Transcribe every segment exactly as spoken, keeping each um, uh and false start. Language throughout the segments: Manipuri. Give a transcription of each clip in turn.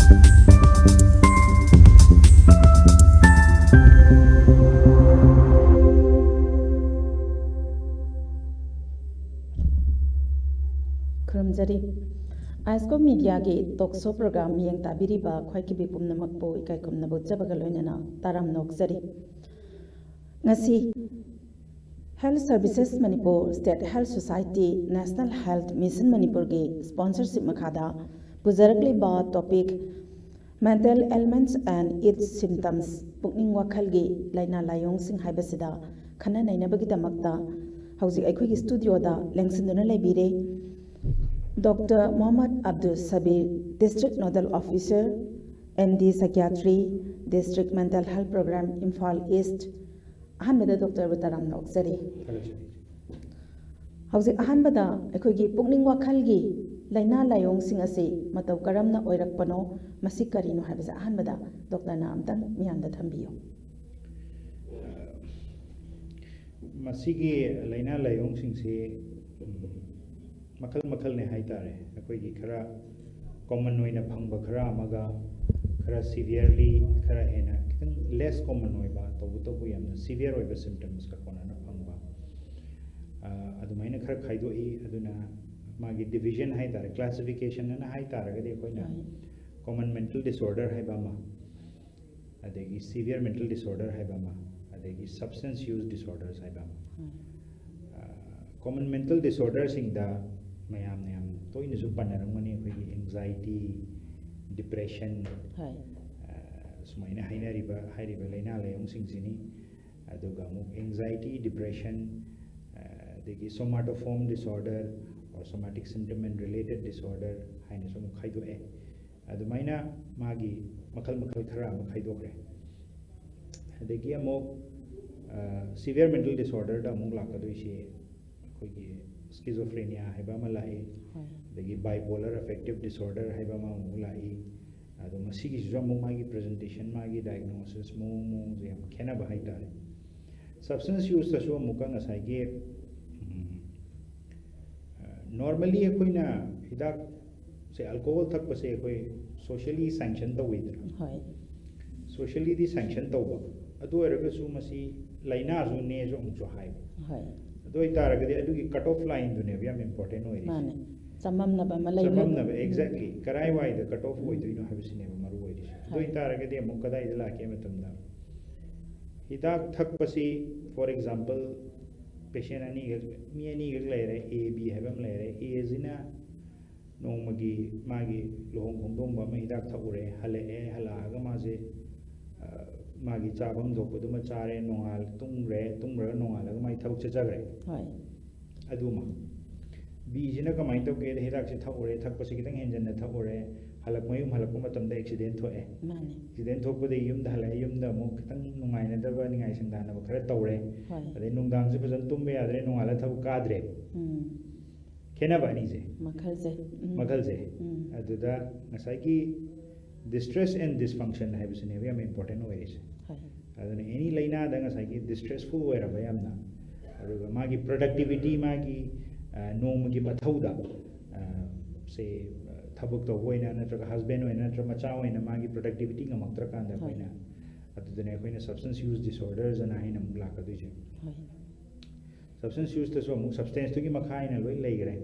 ꯈꯨꯔꯨꯝꯖꯔꯤ꯫ ꯑꯥꯏꯁꯀꯣ ꯃꯤꯗꯤꯌꯥꯒꯤ ꯇꯣꯛ ꯁꯣ ꯄ꯭ꯔꯣꯒ꯭ꯔꯥꯝ ꯃꯤꯠꯌꯦꯡ ꯇꯥꯕꯤꯔꯤꯕ ꯈ꯭ꯋꯥꯏꯈꯤꯕꯤ ꯄꯨꯝꯅꯃꯛꯄꯨ ꯏꯀꯥꯏ ꯈꯨꯝꯅꯕ ꯎꯠꯆꯕꯒ ꯂꯣꯏꯅꯅ ꯇꯔꯥꯝꯅ ꯑꯣꯛꯆꯔꯤ꯫ ꯉꯁꯤ Health Services Manipur, State Health Society, National Health Mission ꯃꯅꯤꯄꯨꯔꯒꯤ ꯁ꯭ꯄꯣꯟꯁꯔꯁꯤꯞ ꯃꯈꯥꯗ ꯄꯨꯖꯔꯛꯂꯤꯕ topic Mental Ailments and Its Symptoms, ꯄꯨꯛꯅꯤꯡ ꯋꯥꯈꯜꯒꯤ ꯂꯥꯏꯅꯥ ꯂꯥꯏꯑꯣꯡꯁꯤꯡ ꯍꯥꯏꯕꯁꯤꯗ ꯈꯟꯅ ꯅꯩꯅꯕꯒꯤꯗꯃꯛꯇ ꯍꯧꯖꯤꯛ ꯑꯩꯈꯣꯏꯒꯤ ꯁ꯭ꯇꯨꯗꯤꯑꯣꯗ ꯂꯦꯡꯁꯤꯟꯗꯨꯅ ꯂꯩꯕꯤꯔꯦ doctor Mohammad Abdul Sabir, District Nodal Officer, M D Psychiatry, District Mental Health Program, Imphal east. ꯑꯍꯥꯟꯕꯗ ꯗꯣꯛꯇꯔꯕꯨ ꯇꯔꯥꯝꯅ ꯑꯣꯛꯆꯔꯤ꯫ ꯍꯧꯖꯤꯛ ꯑꯍꯥꯟꯕꯗ ꯑꯩꯈꯣꯏꯒꯤ ꯄꯨꯛꯅꯤꯡ ꯋꯥꯈꯜꯒꯤ ꯂꯥꯏꯅꯥ ꯂꯥꯏꯑꯣꯡꯁꯤꯡ ꯑꯁꯤ ꯃꯇꯧ ꯀꯔꯝꯅ ꯑꯣꯏꯔꯛꯄꯅꯣ, ꯃꯁꯤ ꯀꯔꯤꯅꯣ ꯍꯥꯏꯕꯁꯦ ꯑꯍꯥꯟꯕꯗ ꯗꯣꯛꯇꯔꯅ ꯑꯝꯇꯪ ꯃꯤꯌꯥꯝꯗ ꯊꯝꯕꯤꯌꯨ꯫ ꯃꯁꯤꯒꯤ ꯂꯥꯏꯅꯥ ꯂꯥꯏꯑꯣꯡꯁꯤꯡꯁꯤ, ꯎꯝ, ꯃꯈꯜ ꯃꯈꯜꯅꯦ ꯍꯥꯏꯇꯥꯔꯦ꯫ ꯑꯩꯈꯣꯏꯒꯤ ꯈꯔ ꯀꯣꯃꯟ ꯑꯣꯏꯅ ꯐꯪꯕ ꯈꯔ ꯑꯃꯒ, ꯈꯔ ꯁꯤꯚꯤꯌꯔꯂꯤ, ꯈꯔ ꯍꯦꯟꯅ ꯈꯤꯇꯪ ꯂꯦꯁ ꯀꯣꯃꯟ ꯑꯣꯏꯕ, ꯇꯧꯕꯇꯕꯨ ꯌꯥꯝꯅ ꯁꯤꯚꯤꯌꯔ ꯑꯣꯏꯕ ꯁꯤꯝꯇꯝꯁꯀ ꯀꯣꯟꯅꯅ ꯐꯪꯕ, ꯑ, ꯑꯗꯨꯃꯥꯏꯅ ꯈꯔ ꯈꯥꯏꯗꯣꯛꯏ꯫ ꯑꯗꯨꯅ ꯃꯥꯒꯤ ꯗꯤꯚꯤꯖꯟ ꯍꯥꯏꯇꯥꯔꯦ, ꯀ꯭ꯂꯥꯁꯤꯐꯤꯀꯦꯁꯟ ꯑꯅ ꯍꯥꯏꯇꯥꯔꯒꯗꯤ ꯑꯩꯈꯣꯏꯅ ꯍꯣꯏ꯫ ꯀꯣꯃꯟ ꯃꯦꯟꯇꯦꯜ ꯗꯤꯁꯑꯣꯔꯗꯔ ꯍꯥꯏꯕ ꯑꯃ, ꯑꯗꯒꯤ ꯁꯤꯚꯤꯌꯔ ꯃꯦꯟꯇꯦꯜ ꯗꯤꯁꯑꯣꯔꯗꯔ ꯍꯥꯏꯕ ꯑꯃ, ꯑꯗꯒꯤ ꯁꯕꯁꯇꯦꯟꯁ ꯌꯨꯁ ꯗꯤꯁꯑꯣꯔꯗꯔꯁ ꯍꯥꯏꯕ ꯑꯃ꯫ ꯎꯝ꯫ ꯀꯣꯃꯟ ꯃꯦꯟꯇꯦꯜ ꯗꯤꯁꯑꯣꯔꯗꯔꯁꯤꯡꯗ ꯃꯌꯥꯝꯅ ꯌꯥꯝ ꯇꯣꯏꯅꯁꯨ ꯄꯟꯅꯔꯝꯒꯅꯤ, ꯑꯩꯈꯣꯏꯒꯤ ꯑꯦꯡꯖꯥꯏꯇꯤ, ꯗꯤꯄ꯭ꯔꯦꯁꯟ, ꯍꯣꯏ꯫ ꯑ, ꯁꯨꯃꯥꯏꯅ ꯍꯥꯏꯅꯔꯤꯕ, ꯍꯥꯏꯔꯤꯕ ꯂꯥꯏꯅꯥ ꯂꯥꯏꯑꯣꯡꯁꯤꯡꯁꯤꯅꯤ꯫ ꯑꯗꯨꯒ ꯑꯃꯨꯛ ꯑꯦꯡꯖꯥꯏꯇꯤ, ꯗꯤꯄ꯭ꯔꯦꯁꯟ, ꯑ, ꯑꯗꯒꯤ somatoform disorder or somatic symptom and related disorder ꯍꯥꯏꯅꯁꯨ ꯑꯃꯨꯛ ꯈꯥꯏꯗꯣꯛꯑꯦ꯫ ꯑꯗꯨꯃꯥꯏꯅ ꯃꯥꯒꯤ ꯃꯈꯜ ꯃꯈꯜ ꯈꯔ ꯑꯃ ꯈꯥꯏꯗꯣꯛꯈ꯭ꯔꯦ꯫ ꯑꯗꯒꯤ ꯑꯃꯨꯛ, ꯑ, ꯁꯤꯚꯤꯌꯔ ꯃꯦꯟꯇꯦꯜ ꯗꯤꯁꯑꯣꯔꯗꯔꯗ ꯑꯃꯨꯛ ꯂꯥꯛꯀꯗꯣꯏꯁꯤ ꯑꯩꯈꯣꯏꯒꯤ ꯁ꯭ꯀꯤꯖꯣꯐ꯭ꯔꯦꯅꯤꯌꯥ ꯍꯥꯏꯕ ꯑꯃ ꯂꯥꯛꯏ, ꯍꯣꯏ꯫ ꯑꯗꯒꯤ ꯕꯥꯏꯄꯣꯂꯔ ꯑꯦꯐꯦꯛꯇꯤꯚ ꯗꯤꯁꯑꯣꯔꯗꯔ ꯍꯥꯏꯕ ꯑꯃꯃꯨꯛ ꯂꯥꯛꯏ꯫ ꯑꯗꯣ ꯃꯁꯤꯒꯤꯁꯤꯁꯨ ꯑꯃꯨꯛ ꯃꯥꯒꯤ ꯄ꯭ꯔꯖꯦꯟꯇꯦꯁꯟ, ꯃꯥꯒꯤ ꯗꯥꯏꯒꯅꯣꯁꯤꯁ ꯃꯑꯣꯡ ꯃꯑꯣꯡꯁꯦ ꯌꯥꯝ ꯈꯦꯠꯅꯕ ꯍꯥꯏꯇꯥꯔꯦ꯫ ꯁꯕꯁꯇꯦꯟꯁ ꯌꯨꯁꯇꯁꯨ ꯑꯃꯨꯛꯀ ꯉꯁꯥꯏꯒꯤ, ꯎꯝ, ꯑ, ꯅꯣꯔꯃꯦꯜꯂꯤ ꯑꯩꯈꯣꯏꯅ ꯍꯤꯗꯥꯛ ꯁꯦ, ꯑꯜꯀꯣꯍꯣꯜ ꯊꯛꯄꯁꯦ ꯑꯩꯈꯣꯏ ꯁꯣꯁꯤꯌꯦꯜꯂꯤ ꯁꯦꯡꯁꯟ ꯇꯧꯋꯤꯗꯅ꯫ ꯍꯣꯏ꯫ ꯁꯣꯁꯤꯌꯦꯜꯂꯤꯗꯤ ꯁꯦꯡꯁꯟ ꯇꯧꯕ, ꯑꯗꯨ ꯑꯣꯏꯔꯒꯁꯨ ꯃꯁꯤ ꯂꯥꯏꯅꯥꯁꯨꯅꯦꯁꯨ ꯑꯃꯨꯛꯁꯨ ꯍꯥꯏꯕ꯫ ꯍꯣꯏ꯫ ꯑꯗꯨ ꯑꯣꯏꯇꯥꯔꯒꯗꯤ ꯑꯗꯨꯒꯤ ꯀꯠ ꯑꯣꯐ ꯂꯥꯏꯟꯗꯨꯅꯦꯕ ꯌꯥꯝ ꯏꯝꯄꯣꯔꯇꯦꯟ ꯑꯣꯏꯔꯤꯁꯦ꯫ ꯃꯥꯅꯦ꯫ ꯆꯃꯝꯅꯕ ꯑꯃ ꯂꯩꯕ꯫ ꯆꯃꯝꯅꯕ, exactly꯫ ꯀꯔꯥꯏꯋꯥꯏꯗ ꯀꯠ ꯑꯣꯐ ꯑꯣꯏꯗꯣꯏꯅꯣ ꯍꯥꯏꯕꯁꯤꯅꯦꯕ ꯃꯔꯨ ꯑꯣꯏꯔꯤꯁꯦ꯫ ꯑꯗꯨ ꯍꯣꯏ꯫ ꯑꯣꯏꯇꯥꯔꯒꯗꯤ ꯑꯃꯨꯛ ꯀꯗꯥꯏꯗ ꯂꯥꯛꯀꯦ ꯍꯥꯏꯕ ꯃꯇꯝꯗ, ꯍꯤꯗꯥꯛ ꯊꯛꯄꯁꯤ, for example, ꯄꯦꯁꯦꯟ ꯑꯅꯤꯈꯛ, ꯃꯤ ꯑꯅꯤꯈꯛ ꯂꯩꯔꯦ, ꯑꯦ ꯕꯤ ꯍꯥꯏꯕ ꯑꯃ ꯂꯩꯔꯦ꯫ ꯑꯦꯁꯤꯅ ꯅꯣꯡꯃꯒꯤ ꯃꯥꯒꯤ ꯂꯨꯍꯣꯡ ꯈꯣꯡꯗꯣꯡꯕ ꯑꯃ ꯍꯤꯗꯥꯛ ꯊꯛꯎꯔꯦ, ꯍꯜꯂꯛꯑꯦ, ꯍꯜꯂꯛꯑꯒ ꯃꯥꯁꯦ, ꯑ, ꯃꯥꯒꯤ ꯆꯥꯐꯝ ꯊꯣꯛꯄꯗꯨꯃ ꯆꯥꯔꯦ, ꯅꯣꯡꯉꯥꯜ-, ꯇꯨꯝꯈ꯭ꯔꯦ, ꯇꯨꯝꯈ꯭ꯔꯒ ꯅꯣꯡꯉꯥꯜꯂꯒ ꯃꯥꯒꯤ ꯊꯕꯛ ꯆꯠꯆꯈ꯭ꯔꯦ꯫ ꯍꯣꯏ꯫ ꯑꯗꯨꯃ꯫ ꯕꯤꯁꯤꯅ ꯀꯃꯥꯏꯅ ꯇꯧꯒꯦꯗ, ꯍꯤꯗꯥꯛꯁꯦ ꯊꯛꯎꯔꯦ, ꯊꯛꯄꯁꯦ ꯈꯤꯇꯪ ꯍꯦꯟꯖꯟꯅ ꯊꯛꯎꯔꯦ, ꯍꯜꯂꯛ-, ꯃꯌꯨꯝ ꯍꯜꯂꯛꯄ ꯃꯇꯝꯗ ꯑꯦꯛꯁꯤꯗꯦꯟ ꯊꯣꯛꯑꯦ꯫ ꯃꯥꯅꯦ꯫ ꯑꯦꯛꯁꯤꯗꯦꯟ ꯊꯣꯛꯄꯗꯒꯤ ꯌꯨꯝꯗ ꯍꯜꯂꯛꯑꯦ, ꯌꯨꯝꯗ ꯑꯃꯨꯛ ꯈꯤꯇꯪ ꯅꯨꯡꯉꯥꯏꯅꯗꯕ, ꯅꯤꯡꯉꯥꯏ ꯁꯪꯗꯥꯟꯅꯕ ꯈꯔ ꯇꯧꯔꯦ꯫ ꯍꯣꯏ꯫ ꯑꯗꯩ ꯅꯨꯡꯗꯥꯡꯁꯦ ꯐꯖꯅ ꯇꯨꯝꯕ ꯌꯥꯗ꯭ꯔꯦ, ꯅꯣꯡꯉꯥꯜꯂꯒ ꯊꯕꯛ ꯀꯥꯗ꯭ꯔꯦ꯫ ꯎꯝ꯫ ꯈꯦꯠꯅꯕ ꯑꯅꯤꯁꯦ꯫ ꯃꯈꯜꯁꯦ꯫ ꯎꯝ꯫ ꯃꯈꯜꯁꯦ꯫ ꯎꯝ꯫ ꯑꯗꯨꯗ ꯉꯁꯥꯏꯒꯤ distress and dysfunction ꯍꯥꯏꯕꯁꯤꯅꯦꯕ ꯌꯥꯝ ꯏꯝꯄꯣꯔꯇꯦꯟ ꯑꯣꯏꯔꯤꯁꯦ꯫ ꯍꯣꯏ꯫ ꯑꯗꯨꯅ ꯑꯦꯅꯤ ꯂꯥꯏꯅꯥꯗ ꯉꯁꯥꯏꯒꯤ ꯗꯤꯁꯇ꯭ꯔꯦꯁꯐꯨꯜ ꯑꯣꯏꯔꯕ ꯌꯥꯝꯅ, ꯑꯗꯨꯒ ꯃꯥꯒꯤ ꯄ꯭ꯔꯗꯛꯇꯤꯕꯤꯇꯤ, ꯃꯥꯒꯤ, ꯑ, ꯅꯣꯡꯃꯒꯤ ꯃꯊꯧꯗ, ꯑ, ꯁꯦ, ꯑ, ꯊꯕꯛ ꯇꯧꯕ ꯑꯣꯏꯅ ꯅꯠꯇ꯭ꯔꯒ ꯍꯁꯕꯦꯟ ꯑꯣꯏꯅ ꯅꯠꯇ꯭ꯔꯒ ꯃꯆꯥ ꯑꯣꯏꯅ ꯃꯥꯒꯤ ꯄ꯭ꯔꯗꯛꯇꯤꯕꯤꯇꯤ ꯉꯝꯃꯛꯇ꯭ꯔꯀꯥꯟꯗ ꯍꯣꯏ꯫ ꯑꯩꯈꯣꯏꯅ ꯑꯗꯨꯗꯅꯦ ꯑꯩꯈꯣꯏꯅ substance use disorders ꯑꯅ ꯍꯥꯏꯅ ꯑꯃꯨꯛ ꯂꯥꯛꯀꯗꯣꯏꯁꯦ꯫ ꯍꯣꯏ꯫ Substance useꯇꯁꯨ ꯑꯃꯨꯛ substanceꯇꯨꯒꯤ ꯃꯈꯥ ꯑꯩꯅ ꯂꯣꯏ ꯂꯩꯈ꯭ꯔꯦ꯫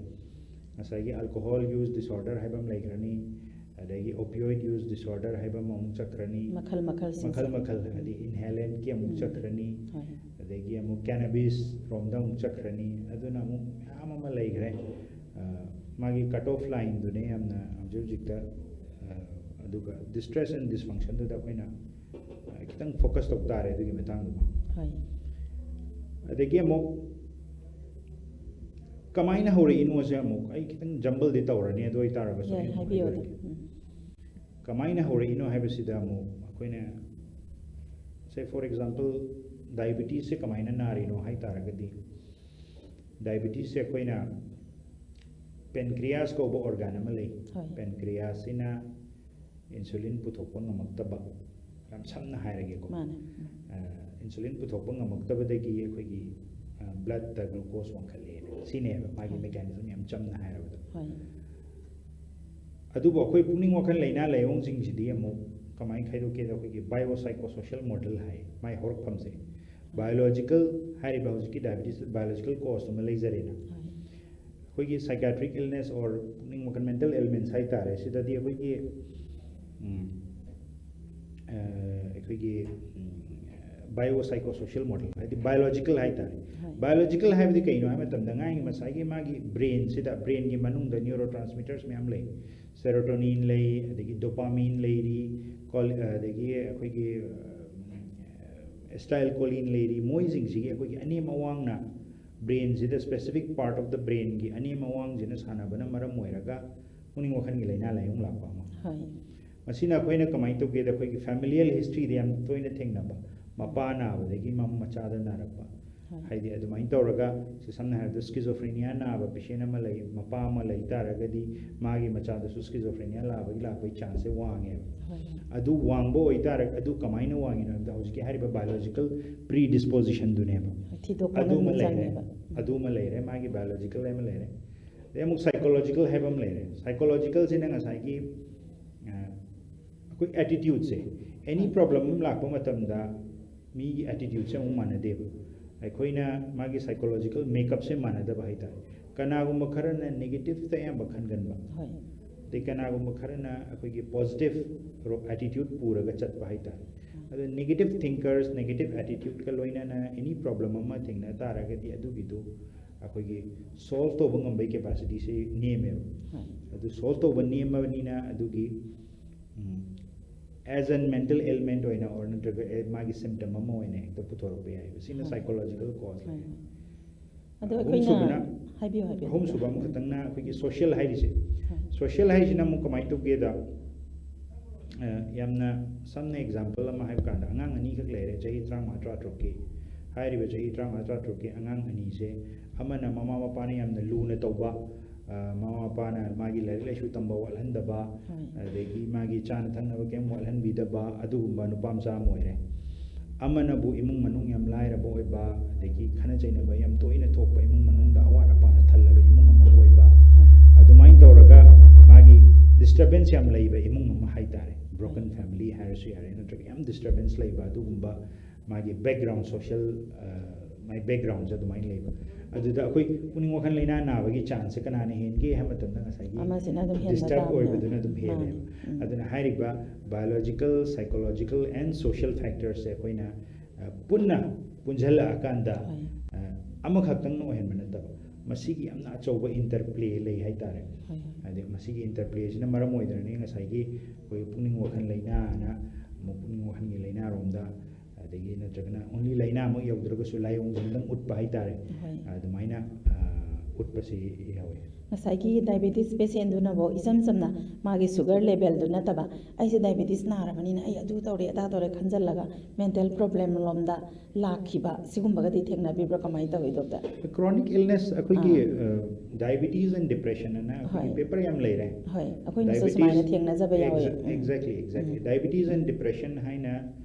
ꯉꯁꯥꯏꯒꯤ alcohol use disorder ꯍꯥꯏꯕ ꯑꯃ ꯂꯩꯈ꯭ꯔꯅꯤ, ꯑꯗꯒꯤ opioid use disorder ꯍꯥꯏꯕ ꯑꯃ ꯑꯃꯨꯛ ꯆꯠꯈ꯭ꯔꯅꯤ꯫ ꯃꯈꯜ ꯃꯈꯜꯁꯤꯡꯁꯦ꯫ ꯃꯈꯜ ꯃꯈꯜ, ꯍꯥꯏꯗꯤ inhalantꯀꯤ ꯑꯃꯨꯛ ꯎꯝ꯫ ꯆꯠꯈ꯭ꯔꯅꯤ, ꯍꯣꯏ꯫ ꯑꯗꯒꯤ ꯑꯃꯨꯛ cannabis ꯔꯣꯝꯗ ꯑꯃꯨꯛ ꯆꯠꯈ꯭ꯔꯅꯤ, ꯑꯗꯨꯅ ꯑꯃꯨꯛ ꯃꯌꯥꯝ ꯑꯃ ꯂꯩꯈ꯭ꯔꯦ꯫ ꯑ, ꯃꯥꯒꯤ cut off lineꯗꯨꯅꯦ ꯌꯥꯝꯅ ꯍꯧꯖꯤꯛ ꯍꯧꯖꯤꯛꯇ, ꯑ, ꯑꯗꯨꯒ distress and dysfunctionꯗꯨꯗ ꯑꯩꯈꯣꯏꯅ, ꯑ, ꯈꯤꯇꯪ focus ꯇꯧ ꯇꯥꯔꯦ ꯑꯗꯨꯒꯤ ꯃꯇꯥꯡꯗꯨꯃ꯫ ꯍꯣꯏ꯫ ꯑꯗꯒꯤ ꯑꯃꯨꯛ ꯀꯃꯥꯏꯅ ꯍꯧꯔꯛꯏꯅꯣꯁꯦ ꯑꯃꯨꯛ ꯑꯩ ꯈꯤꯇꯪ jumbleꯗꯤ ꯇꯧꯔꯅꯤ, ꯑꯗꯨ ꯑꯣꯏꯇꯥꯔꯒꯁꯨ ꯌꯥꯏ, ꯑꯩ ꯑꯃꯨꯛ ꯍꯥꯏꯕꯤꯌꯣ ꯑꯗꯨꯝ꯫ ꯍꯥꯏꯗꯣꯔꯛꯀꯦ꯫ ꯎꯝ꯫ ꯀꯃꯥꯏꯅ ꯍꯧꯔꯛꯏꯅꯣ ꯍꯥꯏꯕꯁꯤꯗ ꯑꯃꯨꯛ ꯑꯩꯈꯣꯏꯅ, say for example, diabetesꯁꯦ ꯀꯃꯥꯏꯅ ꯅꯥꯔꯤꯅꯣ ꯍꯥꯏ ꯇꯥꯔꯒꯗꯤ, diabetesꯁꯦ ꯑꯩꯈꯣꯏꯅ pancreas ꯀꯧꯕ organ ꯑꯃ ꯂꯩ꯫ ꯍꯣꯏ꯫ Pancreasꯁꯤꯅ insulin ꯄꯨꯊꯣꯛꯄ ꯉꯝꯃꯛꯇꯕ, ꯌꯥꯝ ꯁꯝꯅ ꯍꯥꯏꯔꯒꯦꯀꯣ꯫ ꯃꯥꯅꯦ꯫ ꯎꯝ꯫ ꯑ, insulin ꯄꯨꯊꯣꯛꯄ ꯉꯝꯃꯛꯇꯕꯗꯒꯤ ꯑꯩꯈꯣꯏꯒꯤ, ꯑ, bloodꯇ glucose ꯋꯥꯡꯈꯠꯂꯛꯑꯦꯅ꯫ ꯁꯤꯅꯦꯕ ꯃꯥꯒꯤ ꯍꯣꯏ꯫ mechanism, ꯌꯥꯝ ꯆꯝꯅ ꯍꯥꯏꯔꯕꯗ꯫ ꯍꯣꯏ꯫ ꯑꯗꯨꯕꯨ ꯑꯩꯈꯣꯏ ꯄꯨꯛꯅꯤꯡ ꯋꯥꯈꯜ ꯂꯥꯏꯅꯥ ꯂꯥꯏꯑꯣꯡꯁꯤꯡꯁꯤꯗꯤ ꯑꯃꯨꯛ ꯀꯃꯥꯏꯅ ꯈꯥꯏꯗꯣꯛꯀꯦꯗ, ꯑꯩꯈꯣꯏꯒꯤ biopsychosocial model ꯍꯥꯏ, ꯃꯥꯏ ꯍꯧꯔꯛꯐꯝꯁꯦ꯫ Biological ꯍꯥꯏꯔꯤꯕ ꯍꯧꯖꯤꯛꯀꯤ diabetes biological cause ꯑꯃ ꯂꯩꯖꯔꯦꯅ꯫ ꯑꯩꯈꯣꯏꯒꯤ psychiatric illness or ꯄꯨꯛꯅꯤꯡ ꯋꯥꯈꯜ mental ailments ꯍꯥꯏꯇꯥꯔꯦ, ꯁꯤꯗꯗꯤ ꯑꯩꯈꯣꯏꯒꯤ ꯎꯝ, ꯑ, ꯑꯩꯈꯣꯏꯒꯤ biopsychosocial model ꯍꯥꯏꯗꯤ biological ꯍꯥꯏꯇꯥꯔꯦ꯫ Biological ꯍꯥꯏꯕꯗꯤ ꯀꯩꯅꯣ ꯍꯥꯏꯕ ꯃꯇꯝꯗ, ꯑꯉꯥꯡꯒꯤ ꯉꯁꯥꯏꯒꯤ ꯃꯥꯒꯤ brainꯁꯤꯗ, brainꯒꯤ ꯃꯅꯨꯡꯗ neurotransmitters ꯃꯌꯥꯝ ꯂꯩ꯫ Serotonin ꯂꯩ, ꯑꯗꯒꯤ dopamine ꯂꯩꯔꯤ, col- ꯑꯗꯒꯤ ꯑꯩꯈꯣꯏꯒꯤ acetylcholine ꯂꯩꯔꯤ꯫ ꯃꯣꯏꯁꯤꯡꯁꯤꯒꯤ ꯑꯩꯈꯣꯏꯒꯤ ꯑꯅꯦꯝ ꯑꯋꯥꯡꯅ, brainꯁꯤꯗ specific part of the brainꯒꯤ ꯑꯅꯦꯝ ꯑꯋꯥꯡꯁꯤꯅ ꯁꯥꯟꯅꯕꯅ ꯃꯔꯝ ꯑꯣꯏꯔꯒ ꯄꯨꯛꯅꯤꯡ ꯋꯥꯈꯜꯒꯤ ꯂꯥꯏꯅꯥ ꯂꯥꯏꯌꯣꯡ ꯂꯥꯛꯄ ꯑꯃ꯫ ꯃꯁꯤꯅ ꯑꯩꯈꯣꯏꯅ ꯀꯃꯥꯏꯅ ꯇꯧꯒꯦꯗ, ꯑꯩꯈꯣꯏꯒꯤ familial historyꯗ ꯌꯥꯝ ꯇꯣꯏꯅ ꯊꯦꯡꯅꯕ, ꯃꯄꯥ ꯅꯥꯕꯗꯒꯤ ꯃ- ꯃꯆꯥꯗ ꯅꯥꯔꯛꯄ꯫ ꯍꯥꯏꯗꯤ ꯑꯗꯨꯃꯥꯏꯅ ꯇꯧꯔꯒ, ꯁꯤ ꯁꯝꯅ ꯍꯥꯏꯔꯕꯗ schizophrenia ꯅꯥꯕ patient ꯑꯃ ꯂꯩ, ꯃꯄꯥ ꯑꯃ ꯂꯩ ꯇꯥꯔꯒꯗꯤ ꯃꯥꯒꯤ ꯃꯆꯥꯗꯁꯨ schizophrenia ꯂꯥꯛꯄꯒꯤ, ꯂꯥꯛꯄꯒꯤ chanceꯁꯦ ꯋꯥꯡꯉꯦꯕ꯫ ꯑꯗꯨ ꯋꯥꯡꯕ ꯑꯣꯏꯇꯥꯔꯒ, ꯑꯗꯨ ꯀꯃꯥꯏꯅ ꯋꯥꯡꯉꯤꯅꯣ ꯍꯥꯏꯕꯗ, ꯍꯧꯖꯤꯛꯀꯤ ꯍꯥꯏꯔꯤꯕ biological predispositionꯗꯨꯅꯦꯕ꯫ ꯊꯤꯗꯣꯛꯄ ꯑꯗꯨꯃ ꯉꯝꯕ ꯂꯩꯔꯦ, ꯆꯪꯉꯦꯕ꯫ ꯑꯗꯨꯃ ꯂꯩꯔꯦ, ꯃꯥꯒꯤ biological ꯑꯃ ꯂꯩꯔꯦ꯫ ꯑꯗꯩ ꯑꯃꯨꯛ psychological ꯍꯥꯏꯕ ꯑꯃ ꯂꯩꯔꯦ꯫ Psychologicalꯁꯤꯅ ꯉꯁꯥꯏꯒꯤ, ꯑ, ꯑꯩꯈꯣꯏ attitudeꯁꯦ, any problem ꯑꯃ ꯂꯥꯛꯄ ꯃꯇꯝꯗ ꯃꯤꯒꯤ attitudeꯁꯦ ꯑꯃꯨꯛ ꯃꯥꯟꯅꯗꯦꯕ꯫ ꯑꯩꯈꯣꯏꯅ ꯃꯥꯒꯤ psychological makeupꯁꯦ ꯃꯥꯟꯅꯗꯕ ꯍꯥꯏꯇꯥꯔꯦ꯫ ꯀꯅꯥꯒꯨꯝꯕ ꯈꯔꯅ negativeꯇ ꯑꯌꯥꯝꯕ ꯈꯟꯒꯟꯕ, ꯑꯗꯩ ꯀꯅꯥꯒꯨꯝꯕ ꯈꯔꯅ ꯑꯩꯈꯣꯏꯒꯤ positive attitude ꯄꯨꯔꯒ ꯆꯠꯄ ꯍꯥꯏꯇꯥꯔꯦ꯫ ꯑꯗꯣ negative thinkers, negative attitudeꯀ ꯂꯣꯏꯅꯅ any problem ꯑꯃ ꯊꯦꯡꯅ ꯇꯥꯔꯒꯗꯤ, ꯑꯗꯨꯒꯤꯗꯨ ꯑꯩꯈꯣꯏꯒꯤ solve ꯇꯧꯕ ꯉꯝꯕꯒꯤ capacityꯁꯤ ꯅꯦꯝꯃꯦꯕ꯫ ꯑꯗꯨ solve ꯇꯧꯕ ꯅꯦꯝꯃꯕꯅꯤꯅ, ꯑꯗꯨꯒꯤ ꯎꯝ, as an mental ailment ꯑꯣꯏꯅ, or ꯅꯠꯇ꯭ꯔꯒ ꯑꯦ, ꯃꯥꯒꯤ symptom ꯑꯃ ꯑꯣꯏꯅ ꯍꯦꯛꯇ ꯄꯨꯊꯣꯔꯛꯄ ꯌꯥꯏꯑꯕ꯫ ꯁꯤꯅ psychological cause ꯂꯩ꯫ ꯑꯗꯣ ꯑꯍꯨꯝꯁꯨꯕꯅ, ꯑꯩꯈꯣꯏꯅ, ꯍꯥꯏꯕꯤꯌꯨ, ꯍꯥꯏꯕꯤꯌꯨ꯫ ꯑꯍꯨꯝꯁꯨꯕ ꯑꯃꯈꯛꯇꯪꯅ ꯑꯩꯈꯣꯏꯒꯤ social ꯍꯥꯏꯔꯤꯁꯦ꯫ Social ꯍꯥꯏꯁꯤꯅ ꯑꯃꯨꯛ ꯀꯃꯥꯏꯅ ꯇꯧꯒꯦꯗ, ꯑ, ꯌꯥꯝꯅ ꯁꯝꯅ example ꯑꯃ ꯍꯥꯏꯕ ꯀꯥꯟꯗ, ꯑꯉꯥꯡ ꯑꯅꯤꯈꯛ ꯂꯩꯔꯦ, ꯆꯍꯤ ꯇꯔꯥꯃꯉꯥ, ꯇꯔꯥꯇꯔꯨꯛꯀꯤ꯫ ꯍꯥꯏꯔꯤꯕ ꯆꯍꯤ ꯇꯔꯥꯃꯉꯥ, ꯇꯔꯥꯇꯔꯨꯛꯀꯤ ꯑꯉꯥꯡ ꯑꯅꯤꯁꯦ, ꯑꯃꯅ ꯃꯃꯥ ꯃꯄꯥꯅ ꯌꯥꯝꯅ ꯂꯨꯅ ꯇꯧꯕ, ꯑ, ꯃꯃꯥ ꯃꯄꯥꯅ ꯃꯥꯒꯤ ꯂꯥꯏꯔꯤꯛ ꯂꯥꯏꯁꯨ ꯇꯝꯕ ꯋꯥꯠꯍꯟꯗꯕ, ꯑꯗꯒꯤ ꯃꯥꯒꯤ ꯆꯥꯅ ꯊꯛꯅꯕ ꯀꯩꯝ ꯋꯥꯠꯍꯟꯕꯤꯗꯕ ꯑꯗꯨꯒꯨꯝꯕ ꯅꯨꯄꯥ ꯃꯆꯥ ꯑꯃ ꯑꯣꯏꯔꯦ꯫ ꯑꯃꯅꯕꯨ ꯏꯃꯨꯡ ꯃꯅꯨꯡ ꯌꯥꯝ ꯂꯥꯏꯔꯕ ꯑꯣꯏꯕ, ꯑꯗꯒꯤ ꯈꯠꯅ ꯆꯩꯅꯕ ꯌꯥꯝ ꯇꯣꯏꯅ ꯊꯣꯛꯄ, ꯏꯃꯨꯡ ꯃꯅꯨꯡꯗ ꯑꯋꯥꯠ ꯑꯄꯥꯅ ꯊꯜꯂꯕ ꯏꯃꯨꯡ ꯑꯃ ꯑꯣꯏꯕ꯫ ꯑꯗꯨꯃꯥꯏꯅ ꯇꯧꯔꯒ ꯃꯥꯒꯤ ꯗꯤꯁꯇꯔꯕꯦꯟꯁ ꯌꯥꯝ ꯂꯩꯕ ꯏꯃꯨꯡ ꯑꯃ ꯍꯥꯏꯇꯥꯔꯦ, ꯕ꯭ꯔꯣꯀꯟ ꯐꯦꯃꯤꯂꯤ ꯍꯥꯏꯔꯁꯨ ꯌꯥꯔꯦ, ꯅꯠꯇ꯭ꯔꯒ ꯌꯥꯝ ꯗꯤꯁꯇꯔꯕꯦꯟꯁ ꯂꯩꯕ ꯑꯗꯨꯒꯨꯝꯕ ꯃꯥꯒꯤ ꯕꯦꯛꯒ꯭ꯔꯥꯎꯟ, ꯁꯣꯁꯤꯌꯦꯜ ꯃꯥꯏ ꯕꯦꯛꯒ꯭ꯔꯥꯎꯟꯁꯦ ꯑꯗꯨꯃꯥꯏꯅ ꯂꯩꯕ, ꯑꯗꯨꯗ ꯑꯩꯈꯣꯏ ꯄꯨꯛꯅꯤꯡ ꯋꯥꯈꯜ ꯂꯩꯅꯥ ꯅꯥꯕꯒꯤ ꯆꯥꯟꯁꯁꯦ ꯀꯅꯥꯅ ꯍꯦꯟꯒꯦ ꯍꯥꯏꯕ ꯃꯇꯝꯗ ꯉꯁꯥꯏꯒꯤ ꯑꯃꯁꯤꯅ ꯑꯗꯨꯝ ꯍꯦꯟꯕ ꯗꯤꯁꯇꯔꯕ ꯇꯥꯕꯅꯦ꯫ ꯑꯣꯏꯕꯗꯨꯅ ꯑꯗꯨꯝ ꯃꯥꯅꯦ꯫ ꯍꯦꯜꯂꯦꯕ꯫ ꯎꯝ꯫ ꯑꯗꯨꯅ ꯍꯥꯏꯔꯤꯕ biological, psychological and social factorsꯁꯦ ꯑꯩꯈꯣꯏꯅ ꯑ, ꯄꯨꯟꯅ ꯄꯨꯟꯁꯤꯜꯂꯛꯑꯀꯥꯟꯗ ꯍꯣꯏ꯫ ꯑ, ꯑꯃꯈꯛꯇꯪꯅ ꯑꯣꯏꯍꯟꯕ ꯅꯠꯇꯕ, ꯃꯁꯤꯒꯤ ꯌꯥꯝꯅ ꯑꯆꯧꯕ ꯏꯟꯇꯔꯄ꯭ꯂꯦ ꯂꯩ ꯍꯥꯏꯇꯥꯔꯦ꯫ ꯍꯣꯏ, ꯍꯣꯏ꯫ ꯍꯥꯏꯗꯤ ꯃꯁꯤꯒꯤ ꯏꯟꯇꯔꯄ꯭ꯂꯦꯁꯤꯅ ꯃꯔꯝ ꯑꯣꯏꯗꯅꯅꯦ ꯉꯁꯥꯏꯒꯤ ꯑꯩꯈꯣꯏ ꯄꯨꯛꯅꯤꯡ ꯋꯥꯈꯜ ꯂꯩꯅꯥꯅ ꯑꯃꯨꯛ ꯄꯨꯛꯅꯤꯡ ꯋꯥꯈꯜꯒꯤ ꯂꯩꯅꯥꯔꯣꯝꯗ, ꯑꯗꯒꯤ ꯅꯠꯇ꯭ꯔꯒꯅ only ꯂꯩꯅꯥꯃꯛ ꯌꯧꯗ꯭ꯔꯒꯁꯨ ꯂꯥꯏꯑꯣꯡꯁꯦ ꯑꯃꯇꯪ ꯎꯠꯄ ꯍꯥꯏꯇꯥꯔꯦ꯫ ꯍꯣꯏ꯫ ꯑꯗꯨꯃꯥꯏꯅ ꯑ, ꯎꯠꯄꯁꯤ ꯌꯥꯎꯋꯤ꯫ ꯉꯁꯥꯏꯒꯤ ꯗꯥꯏꯕꯦꯇꯤꯁ ꯄꯦꯁꯦꯟꯗꯨꯅꯕꯨ ꯏꯆꯝ ꯆꯝꯅ ꯃꯥꯒꯤ ꯁꯨꯒꯔ ꯂꯦꯚꯦꯜꯗꯨ ꯅꯠꯇꯕ, "ꯑꯩꯁꯦ ꯗꯥꯏꯕꯦꯇꯤꯁ ꯅꯥꯔꯕꯅꯤꯅ ꯑꯩ ꯑꯗꯨ ꯇꯧꯔꯦ ꯑꯗꯥ ꯇꯧꯔꯦ" ꯈꯟꯖꯜꯂꯒ ꯃꯦꯟꯇꯦꯜ ꯄ꯭ꯔꯣꯕ꯭ꯂꯦꯝ ꯂꯣꯝꯗ ꯂꯥꯛꯈꯤꯕ, ꯁꯤꯒꯨꯝꯕꯒꯗꯤ ꯊꯦꯡꯅꯕꯤꯕ꯭ꯔꯥ? ꯀꯃꯥꯏꯅ ꯇꯧꯏ, ꯗꯣꯛꯇꯔ? ꯀ꯭ꯔꯣꯅꯤꯛ ꯏꯜꯅꯦꯁ, ꯑꯩꯈꯣꯏꯒꯤ ꯑꯥ꯫ ꯗꯥꯏꯕꯤꯇꯤꯁ ꯑꯦꯟ ꯗꯤꯄ꯭ꯔꯦꯁꯟ ꯑꯅ ꯑꯩꯈꯣꯏꯒꯤ ꯍꯣꯏ꯫ ꯄꯦꯄꯔ ꯌꯥꯝ ꯂꯩꯔꯦ꯫ ꯍꯣꯏ, ꯑꯩꯈꯣꯏꯅꯁꯨ ꯁꯨꯃꯥꯏꯅ ꯊꯦꯡꯅꯖꯕ ꯌꯥꯎꯋꯦ꯫ Um. Exactly, exactly. Um. Diabetes and depression ꯍꯥꯏꯅ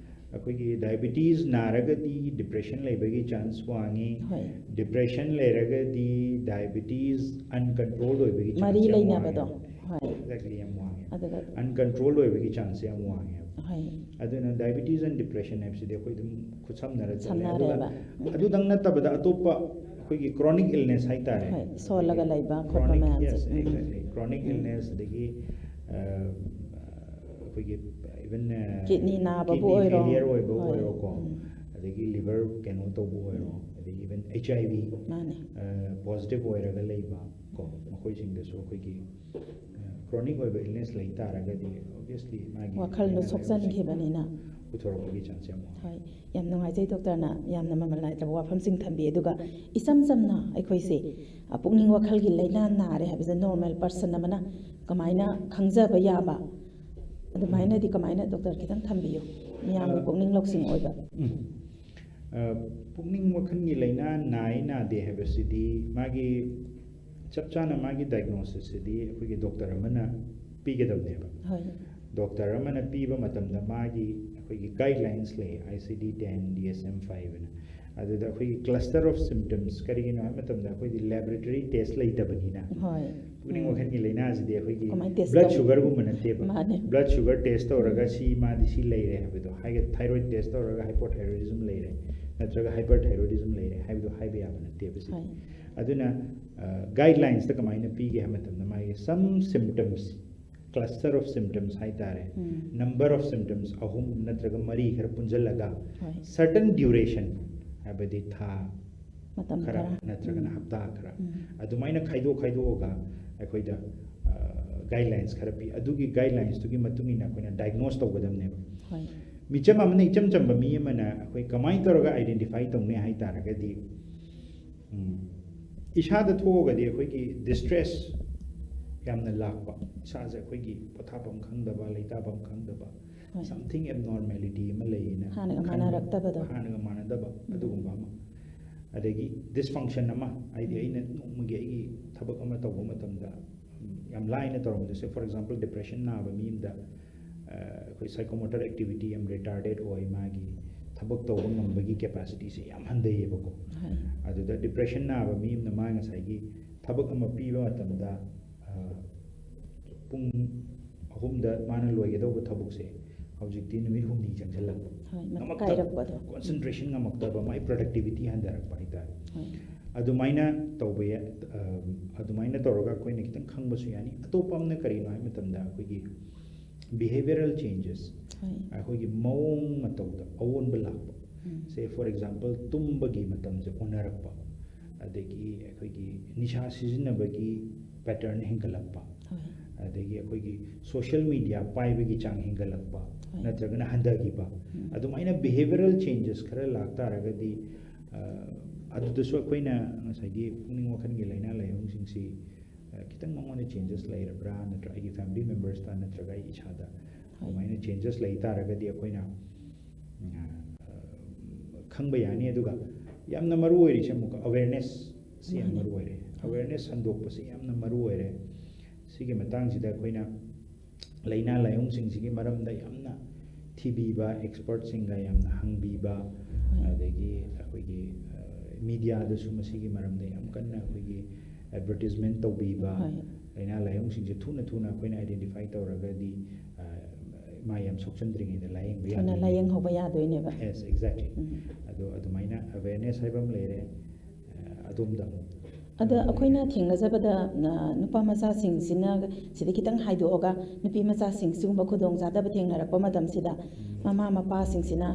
ꯑꯩꯈꯣꯏꯒꯤ ꯗꯥꯏꯕꯤꯇꯤꯁ ꯅꯥꯔꯒꯗꯤ ꯗꯤꯄ꯭ꯔꯦꯁꯟ ꯂꯩꯕꯒꯤ ꯆꯥꯟꯁ ꯋꯥꯡꯉꯤ, ꯍꯣꯏ꯫ ꯗꯤꯄ꯭ꯔꯦꯁꯟ ꯂꯩꯔꯒꯗꯤ ꯗꯥꯏꯕꯤꯇꯤꯁ ꯑꯟꯀꯟꯇ꯭ꯔꯣꯜ ꯑꯣꯏꯕꯒꯤ ꯆꯥꯟꯁ ꯃꯔꯤ ꯌꯥꯝ ꯂꯩꯅꯕꯗꯣ꯫ ꯋꯥꯡꯉꯦ꯫ ꯍꯣꯏ꯫ Exactly, ꯌꯥꯝ ꯋꯥꯡꯉꯦ꯫ ꯑꯗꯨꯒ ꯑꯟꯀꯟꯇ꯭ꯔꯣꯜ ꯑꯣꯏꯕꯒꯤ ꯆꯥꯟꯁꯁꯦ ꯌꯥꯝ ꯋꯥꯡꯉꯦꯕ꯫ ꯍꯣꯏ꯫ ꯑꯗꯨꯅ ꯗꯥꯏꯕꯤꯇꯤꯁ ꯑꯦꯟ ꯗꯤꯄ꯭ꯔꯦꯁꯟ ꯍꯥꯏꯕꯁꯤꯗꯤ ꯑꯩꯈꯣꯏ ꯑꯗꯨꯝ ꯈꯨꯠꯁꯝꯅꯔ ꯆꯠꯂꯦ꯫ ꯑꯗꯨꯒ ꯁꯝꯅꯔꯦꯕ꯫ ꯎꯝ꯫ ꯑꯗꯨꯗꯪ ꯅꯠꯇꯕꯗ ꯑꯇꯣꯞꯄ ꯑꯩꯈꯣꯏꯒꯤ ꯀ꯭ꯔꯣꯅꯤꯛ ꯏꯜꯅꯦꯁ ꯍꯥꯏꯇꯥꯔꯦ꯫ ꯍꯣꯏ, ꯁꯣꯜꯂꯒ ꯂꯩꯕ ꯈꯣꯠꯄ ꯀ꯭ꯔꯣꯅꯤꯛ, ꯃꯌꯥꯝꯁꯦ꯫ yes, ꯎꯝ꯫ Exactly. ꯀ꯭ꯔꯣꯅꯤꯛ ꯎꯝ꯫ ꯏꯜꯅꯦꯁ, ꯑꯗꯒꯤ ꯑ, ꯑꯩꯈꯣꯏꯒꯤ ꯏꯚꯟ ꯀꯤꯗꯅꯤ ꯅꯥꯕꯕꯨ ꯑꯣꯏꯔꯣ꯫ ꯐꯦꯂꯤꯌꯔ ꯑꯣꯏꯕ ꯍꯣꯏ꯫ ꯑꯣꯏꯔꯣꯀꯣ, ꯎꯝ꯫ ꯑꯗꯒꯤ ꯂꯤꯚꯔ ꯀꯩꯅꯣ ꯇꯧꯕ ꯑꯣꯏꯔꯣ, ꯑꯗꯒꯤ ꯏꯚꯟ ꯑꯩꯆ ꯑꯥꯏ ꯚꯤ ꯃꯥꯅꯦ꯫ ꯄꯣꯖꯤꯇꯤꯚ ꯑꯣꯏꯔꯒ ꯂꯩꯕ ꯀꯣ, ꯃꯈꯣꯏꯁꯤꯡꯗꯁꯨ ꯑꯩꯈꯣꯏꯒꯤ ꯀ꯭ꯔꯣꯅꯤꯛ ꯑꯣꯏꯕ ꯏꯜꯅꯦꯁ ꯂꯩ ꯇꯥꯔꯒꯗꯤ ꯑꯣꯕꯤꯌꯁꯂꯤ ꯃꯥꯒꯤ ꯋꯥꯈꯜꯗꯣ ꯂꯥꯏꯅꯥ ꯂꯥꯏꯌꯣꯡꯁꯤꯡ ꯁꯣꯛꯆꯟꯈꯤꯕꯅꯤꯅ꯫ ꯄꯨꯊꯣꯔꯛꯄꯒꯤ ꯆꯥꯟꯁ ꯌꯥꯝ ꯋꯥꯡꯉꯤ꯫ ꯍꯣꯏ, ꯌꯥꯝ ꯅꯨꯡꯉꯥꯏꯖꯩ ꯗꯣꯛꯇꯔꯅ ꯌꯥꯝꯅ ꯃꯃꯜ ꯅꯥꯏꯗꯕ ꯋꯥꯐꯝꯁꯤꯡ ꯊꯝꯕꯤ꯫ ꯑꯗꯨꯒ ꯏꯆꯝ ꯆꯝꯅ ꯑꯩꯈꯣꯏꯁꯦ, ꯑ, ꯄꯨꯛꯅꯤꯡ ꯋꯥꯈꯜꯒꯤ ꯂꯥꯏꯅꯥ ꯅꯥꯔꯦ ꯍꯥꯏꯕꯁꯦ ꯅꯣꯔꯃꯦꯜ ꯄꯔꯁꯟ ꯑꯃꯅ ꯀꯃꯥꯏꯅ ꯈꯪꯖꯕ ꯌꯥꯕ, ꯑꯗꯨꯃꯥꯏꯅꯗꯤ ꯀꯃꯥꯏꯅ, ꯗꯣꯛꯇꯔ, ꯈꯤꯇꯪ ꯊꯝꯕꯤꯌꯨ, ꯃꯤꯌꯥꯝꯒꯤ ꯑ, ꯄꯨꯛꯅꯤꯡ ꯂꯧꯁꯤꯡ ꯑꯣꯏꯕ꯫ ꯎꯝ꯫ ꯑ, ꯄꯨꯛꯅꯤꯡ ꯋꯥꯈꯜꯒꯤ ꯂꯥꯏꯅꯥ ꯅꯥꯏ ꯅꯥꯗꯦ ꯍꯥꯏꯕꯁꯤꯗꯤ ꯃꯥꯒꯤ ꯆꯞ ꯆꯥꯅ ꯃꯥꯒꯤ ꯗꯥꯏꯒꯅꯣꯁꯤꯁꯁꯤꯗꯤ ꯑꯩꯈꯣꯏꯒꯤ ꯗꯣꯛꯇꯔ ꯑꯃꯅ ꯄꯤꯒꯗꯕꯅꯦꯕ꯫ ꯍꯣꯏ꯫ ꯗꯣꯛꯇꯔ ꯑꯃꯅ ꯄꯤꯕ ꯃꯇꯝꯗ ꯃꯥꯒꯤ ꯑꯩꯈꯣꯏꯒꯤ ꯒꯥꯏꯗꯂꯥꯏꯟꯁ ꯂꯩ, I C D ten, D S M five ꯑꯅ꯫ ꯑꯗꯨꯗ ꯑꯩꯈꯣꯏꯒꯤ cluster of symptoms ꯀꯔꯤꯒꯤꯅꯣ ꯍꯥꯏꯕ ꯃꯇꯝꯗ ꯑꯩꯈꯣꯏꯗꯤ laboratory test ꯂꯩꯇꯕꯅꯤꯅ, ꯍꯣꯏ꯫ ꯄꯨꯛꯅꯤꯡ ꯎꯝ꯫ ꯋꯥꯈꯜꯒꯤ ꯂꯥꯏꯅꯥꯁꯤꯗꯤ ꯑꯩꯈꯣꯏꯒꯤ ꯀꯃꯥꯏꯅ test blood ꯇꯧ-, sugarꯒꯨꯝꯕ ꯅꯠꯇꯦꯕ꯫ ꯃꯥꯅꯦ꯫ Blood sugar test ꯇꯧꯔꯒ ꯁꯤ ꯃꯥꯗꯤ ꯁꯤ ꯂꯩꯔꯦ ꯍꯥꯏꯕꯗꯣ, ꯍꯥꯏꯒ-, thyroid test ꯇꯧꯔꯒ hypothyroidism ꯂꯩꯔꯦ ꯅꯠꯇ꯭ꯔꯒ hyperthyroidism ꯂꯩꯔꯦ ꯍꯥꯏꯕꯗꯣ ꯍꯥꯏꯕ ꯌꯥꯕ ꯅꯠꯇꯦꯕ ꯁꯤꯗꯤ꯫ ꯍꯣꯏ꯫ ꯑꯗꯨꯅ, ꯑ, guidelinesꯇ ꯀꯃꯥꯏꯅ ꯄꯤꯒꯦ ꯍꯥꯏꯕ ꯃꯇꯝꯗ, ꯃꯥꯒꯤ some symptoms, cluster of symptoms ꯍꯥꯏꯇꯥꯔꯦ, ꯎꯝ꯫ number of symptoms ꯑꯍꯨꯝ ꯅꯠꯇ꯭ꯔꯒ ꯃꯔꯤ ꯈꯔ ꯄꯨꯟꯁꯤꯜꯂꯒ ꯍꯣꯏ꯫ certain duration ꯍꯥꯏꯕꯗꯤ ꯊꯥ ꯃꯇꯝ ꯈꯔ ꯈꯔ꯫ ꯅꯠꯇ꯭ꯔꯒꯅ ꯎꯝ꯫ ꯍꯞꯇꯥ ꯈꯔ, ꯎꯝ꯫ ꯑꯗꯨꯃꯥꯏꯅ ꯈꯥꯏꯗꯣꯛ ꯈꯥꯏꯗꯣꯛꯑꯒ ꯑꯩꯈꯣꯏꯗ, ꯑ, guidelines ꯈꯔ ꯄꯤ꯫ ꯑꯗꯨꯒꯤ guidelinesꯇꯨꯒꯤ ꯃꯇꯨꯡ ꯏꯟꯅ ꯑꯩꯈꯣꯏꯅ diagnose ꯇꯧꯒꯗꯕꯅꯦꯕ꯫ ꯍꯣꯏ꯫ ꯃꯤꯆꯝ ꯑꯃꯅ, ꯏꯆꯝ ꯆꯝꯕ ꯃꯤ ꯑꯃꯅ ꯑꯩꯈꯣꯏ ꯀꯃꯥꯏꯅ ꯇꯧꯔꯒ identify ꯇꯧꯅꯤ ꯍꯥꯏ ꯇꯥꯔꯒꯗꯤ, ꯎꯝ, ꯏꯁꯥꯗ ꯊꯣꯛꯑꯒꯗꯤ ꯑꯩꯈꯣꯏꯒꯤ distress ꯌꯥꯝꯅ ꯂꯥꯛꯄ, ꯏꯁꯥꯁꯦ ꯑꯩꯈꯣꯏꯒꯤ ꯄꯣꯊꯥꯐꯝ ꯈꯪꯗꯕ, ꯂꯩꯇꯥꯐꯝ ꯈꯪꯗꯕ, ꯍꯣꯏ꯫ Something abnormality ꯑꯃ ꯂꯩꯌꯦꯅ ꯍꯥꯟꯅꯒ ꯈꯟꯕ, ꯃꯥꯟꯅꯔꯛꯇꯕꯗꯣ꯫ ꯍꯥꯟꯅꯒ ꯃꯥꯟꯅꯗꯕ ꯎꯝ꯫ ꯑꯗꯨꯒꯨꯝꯕ ꯑꯃ, ꯑꯗꯒꯤ dysfunction ꯑꯃ, ꯍꯥꯏꯗꯤ ꯑꯩꯅ ꯅꯣꯡꯃꯒꯤ ꯑꯩꯒꯤ ꯊꯕꯛ ꯑꯃ ꯇꯧꯕ ꯃꯇꯝꯗ, ꯎꯝ, ꯌꯥꯝ ꯂꯥꯏꯅ ꯇꯧꯔꯝꯕꯗꯣ, say for example depression ꯅꯥꯕ ꯃꯤ ꯑꯃꯗ, ꯑ, ꯑꯩꯈꯣꯏ psychomotor activity ꯌꯥꯝ retarded ꯑꯣꯏ, ꯃꯥꯒꯤ ꯊꯕꯛ ꯇꯧꯕ ꯉꯝꯕꯒꯤ capacityꯁꯦ ꯌꯥꯝ ꯍꯟꯊꯩꯌꯦꯕꯀꯣ꯫ ꯍꯣꯏ꯫ ꯑꯗꯨꯗ depression ꯅꯥꯕ ꯃꯤ ꯑꯃꯅ ꯃꯥ ꯉꯁꯥꯏꯒꯤ ꯊꯕꯛ ꯑꯃ ꯄꯤꯕ ꯃꯇꯝꯗ, ꯑ, ꯄꯨꯡ ꯑꯍꯨꯝꯗ ꯃꯥꯅ ꯂꯣꯏꯒꯗꯧꯕ ꯊꯕꯛꯁꯦ ꯍꯧꯖꯤꯛꯇꯤ ꯅꯨꯃꯤꯠ ꯍꯨꯝꯅꯤ ꯆꯪꯁꯤꯜꯂꯛꯄ꯫ ꯍꯣꯏ, ꯃ-, ꯉꯝꯃꯛꯇꯕ, ꯀꯥꯏꯔꯛꯄꯗꯣ꯫ concentration ꯉꯝꯃꯛꯇꯕ, ꯃꯥꯏ productivity ꯍꯟꯊꯔꯛꯄ ꯍꯥꯏꯇꯥꯔꯦ꯫ ꯍꯣꯏ꯫ ꯑꯗꯨꯃꯥꯏꯅ ꯇꯧꯕ ꯌꯥ-, ꯑ, ꯑꯗꯨꯃꯥꯏꯅ ꯇꯧꯔꯒ ꯑꯩꯈꯣꯏꯅ ꯈꯤꯇꯪ ꯈꯪꯕꯁꯨ ꯌꯥꯅꯤ꯫ ꯑꯇꯣꯞꯄ ꯑꯃꯅ ꯀꯔꯤꯅꯣ ꯍꯥꯏꯕ ꯃꯇꯝꯗ ꯑꯩꯈꯣꯏꯒꯤ behavioral changes, ꯍꯣꯏ꯫ ꯑꯩꯈꯣꯏꯒꯤ ꯃꯑꯣꯡ ꯃꯇꯧꯗ ꯑꯑꯣꯟꯕ ꯂꯥꯛꯄ꯫ ꯎꯝ꯫ Say for example ꯇꯨꯝꯕꯒꯤ ꯃꯇꯝꯁꯦ ꯑꯣꯟꯅꯔꯛꯄ, ꯑꯗꯒꯤ ꯑꯩꯈꯣꯏꯒꯤ ꯅꯤꯁꯥ ꯁꯤꯖꯤꯟꯅꯕꯒꯤ pattern ꯍꯦꯟꯒꯠꯂꯛꯄ, ꯍꯣꯏ꯫ ꯑꯗꯒꯤ ꯑꯩꯈꯣꯏꯒꯤ social media ꯄꯥꯏꯕꯒꯤ ꯆꯥꯡ ꯍꯦꯟꯒꯠꯂꯛꯄ ꯍꯣꯏ꯫ ꯅꯠꯇ꯭ꯔꯒꯅ ꯍꯟꯊꯈꯤꯕ, ꯎꯝ꯫ ꯑꯗꯨꯃꯥꯏꯅ behavioral changes ꯈꯔ ꯂꯥꯛ ꯇꯥꯔꯒꯗꯤ, ꯑ, ꯑꯗꯨꯗꯁꯨ ꯑꯩꯈꯣꯏꯅ ꯉꯁꯥꯏꯒꯤ ꯄꯨꯛꯅꯤꯡ ꯋꯥꯈꯜꯒꯤ ꯂꯥꯏꯅꯥ ꯂꯥꯏꯑꯣꯡꯁꯤꯡꯁꯤ, ꯑ, ꯈꯤꯇꯪ ꯃꯉꯣꯟꯗ changes ꯂꯩꯔꯕ꯭ꯔꯥ, ꯅꯠꯇ꯭ꯔꯒ ꯑꯩꯒꯤ family membersꯇ ꯅꯠꯇ꯭ꯔꯒ ꯑꯩ ꯏꯁꯥꯗ ꯍꯣꯏ꯫ ꯑꯗꯨꯃꯥꯏꯅ changes ꯂꯩ ꯇꯥꯔꯒꯗꯤ ꯑꯩꯈꯣꯏꯅ, ꯑ, ꯈꯪꯕ ꯌꯥꯅꯤ꯫ ꯑꯗꯨꯒ ꯌꯥꯝꯅ ꯃꯔꯨ ꯑꯣꯏꯔꯤꯁꯦ ꯑꯃꯨꯛꯀ awarenessꯁꯤ ꯌꯥꯝ ꯃꯥꯅꯦ꯫ ꯃꯔꯨ ꯑꯣꯏꯔꯦ꯫ Awareness ꯁꯟꯗꯣꯛꯄꯁꯤ ꯌꯥꯝꯅ ꯃꯔꯨ ꯑꯣꯏꯔꯦ꯫ ꯁꯤꯒꯤ ꯃꯇꯥꯡꯁꯤꯗ ꯑꯩꯈꯣꯏꯅ ꯂꯥꯏꯅꯥ ꯂꯥꯏꯑꯣꯡꯁꯤꯡꯁꯤꯒꯤ ꯃꯔꯝꯗ ꯌꯥꯝꯅ ꯊꯤꯕꯤꯕ, ꯑꯦꯛꯁꯄꯔꯠꯁꯤꯡꯒ ꯌꯥꯝꯅ ꯍꯪꯕꯤꯕ, ꯑꯗꯒꯤ ꯑꯩꯈꯣꯏꯒꯤ ꯃꯤꯗꯤꯌꯥꯗꯁꯨ ꯃꯁꯤꯒꯤ ꯃꯔꯝꯗ ꯌꯥꯝ ꯀꯟꯅ ꯑꯩꯈꯣꯏꯒꯤ ꯑꯦꯗꯚꯔꯇꯤꯁꯃꯦꯟ ꯇꯧꯕꯤꯕ, ꯍꯣꯏ꯫ ꯂꯥꯏꯅꯥ ꯂꯥꯏꯌꯣꯡꯁꯤꯡꯁꯦ ꯊꯨꯅ ꯊꯨꯅ ꯑꯩꯈꯣꯏꯅ ꯑꯥꯏꯗꯦꯟꯇꯤꯐꯥꯏ ꯇꯧꯔꯒꯗꯤ, ꯑ, ꯃꯥ ꯌꯥꯝ ꯁꯣꯛꯆꯟꯗ꯭ꯔꯤꯉꯩꯗ ꯂꯥꯏꯌꯦꯡꯕ ꯊꯨꯅ ꯌꯥꯗꯣꯏꯅꯦ꯫ ꯂꯥꯏꯌꯦꯡꯍꯧꯕ ꯌꯥꯗꯣꯏꯅꯦꯕ꯫ Yes, exactly. ꯎꯝ꯫ ꯑꯗꯣ ꯑꯗꯨꯃꯥꯏꯅ ꯑꯋꯦꯔꯅꯦꯁ ꯍꯥꯏꯕ ꯑꯃ ꯂꯩꯔꯦ꯫ ꯑ, ꯑꯗꯣꯝꯗ ꯑꯃꯨꯛ, ꯑꯗ ꯑ, ꯑꯩꯈꯣꯏꯅ ꯊꯦꯡꯅꯖꯕꯗ, ꯑ, ꯅꯨꯄꯥ ꯃꯆꯥꯁꯤꯡꯁꯤꯅ, ꯁꯤꯗ ꯈꯤꯇꯪ ꯍꯥꯏꯗꯣꯛꯑꯒ, ꯅꯨꯄꯤ ꯃꯆꯥꯁꯤꯡ ꯁꯤꯒꯨꯝꯕ ꯈꯨꯗꯣꯡꯆꯥꯗꯕ ꯊꯦꯡꯅꯔꯛꯄ ꯃꯇꯝꯁꯤꯗ, ꯃꯃꯥ ꯃꯄꯥꯁꯤꯡꯁꯤꯅ,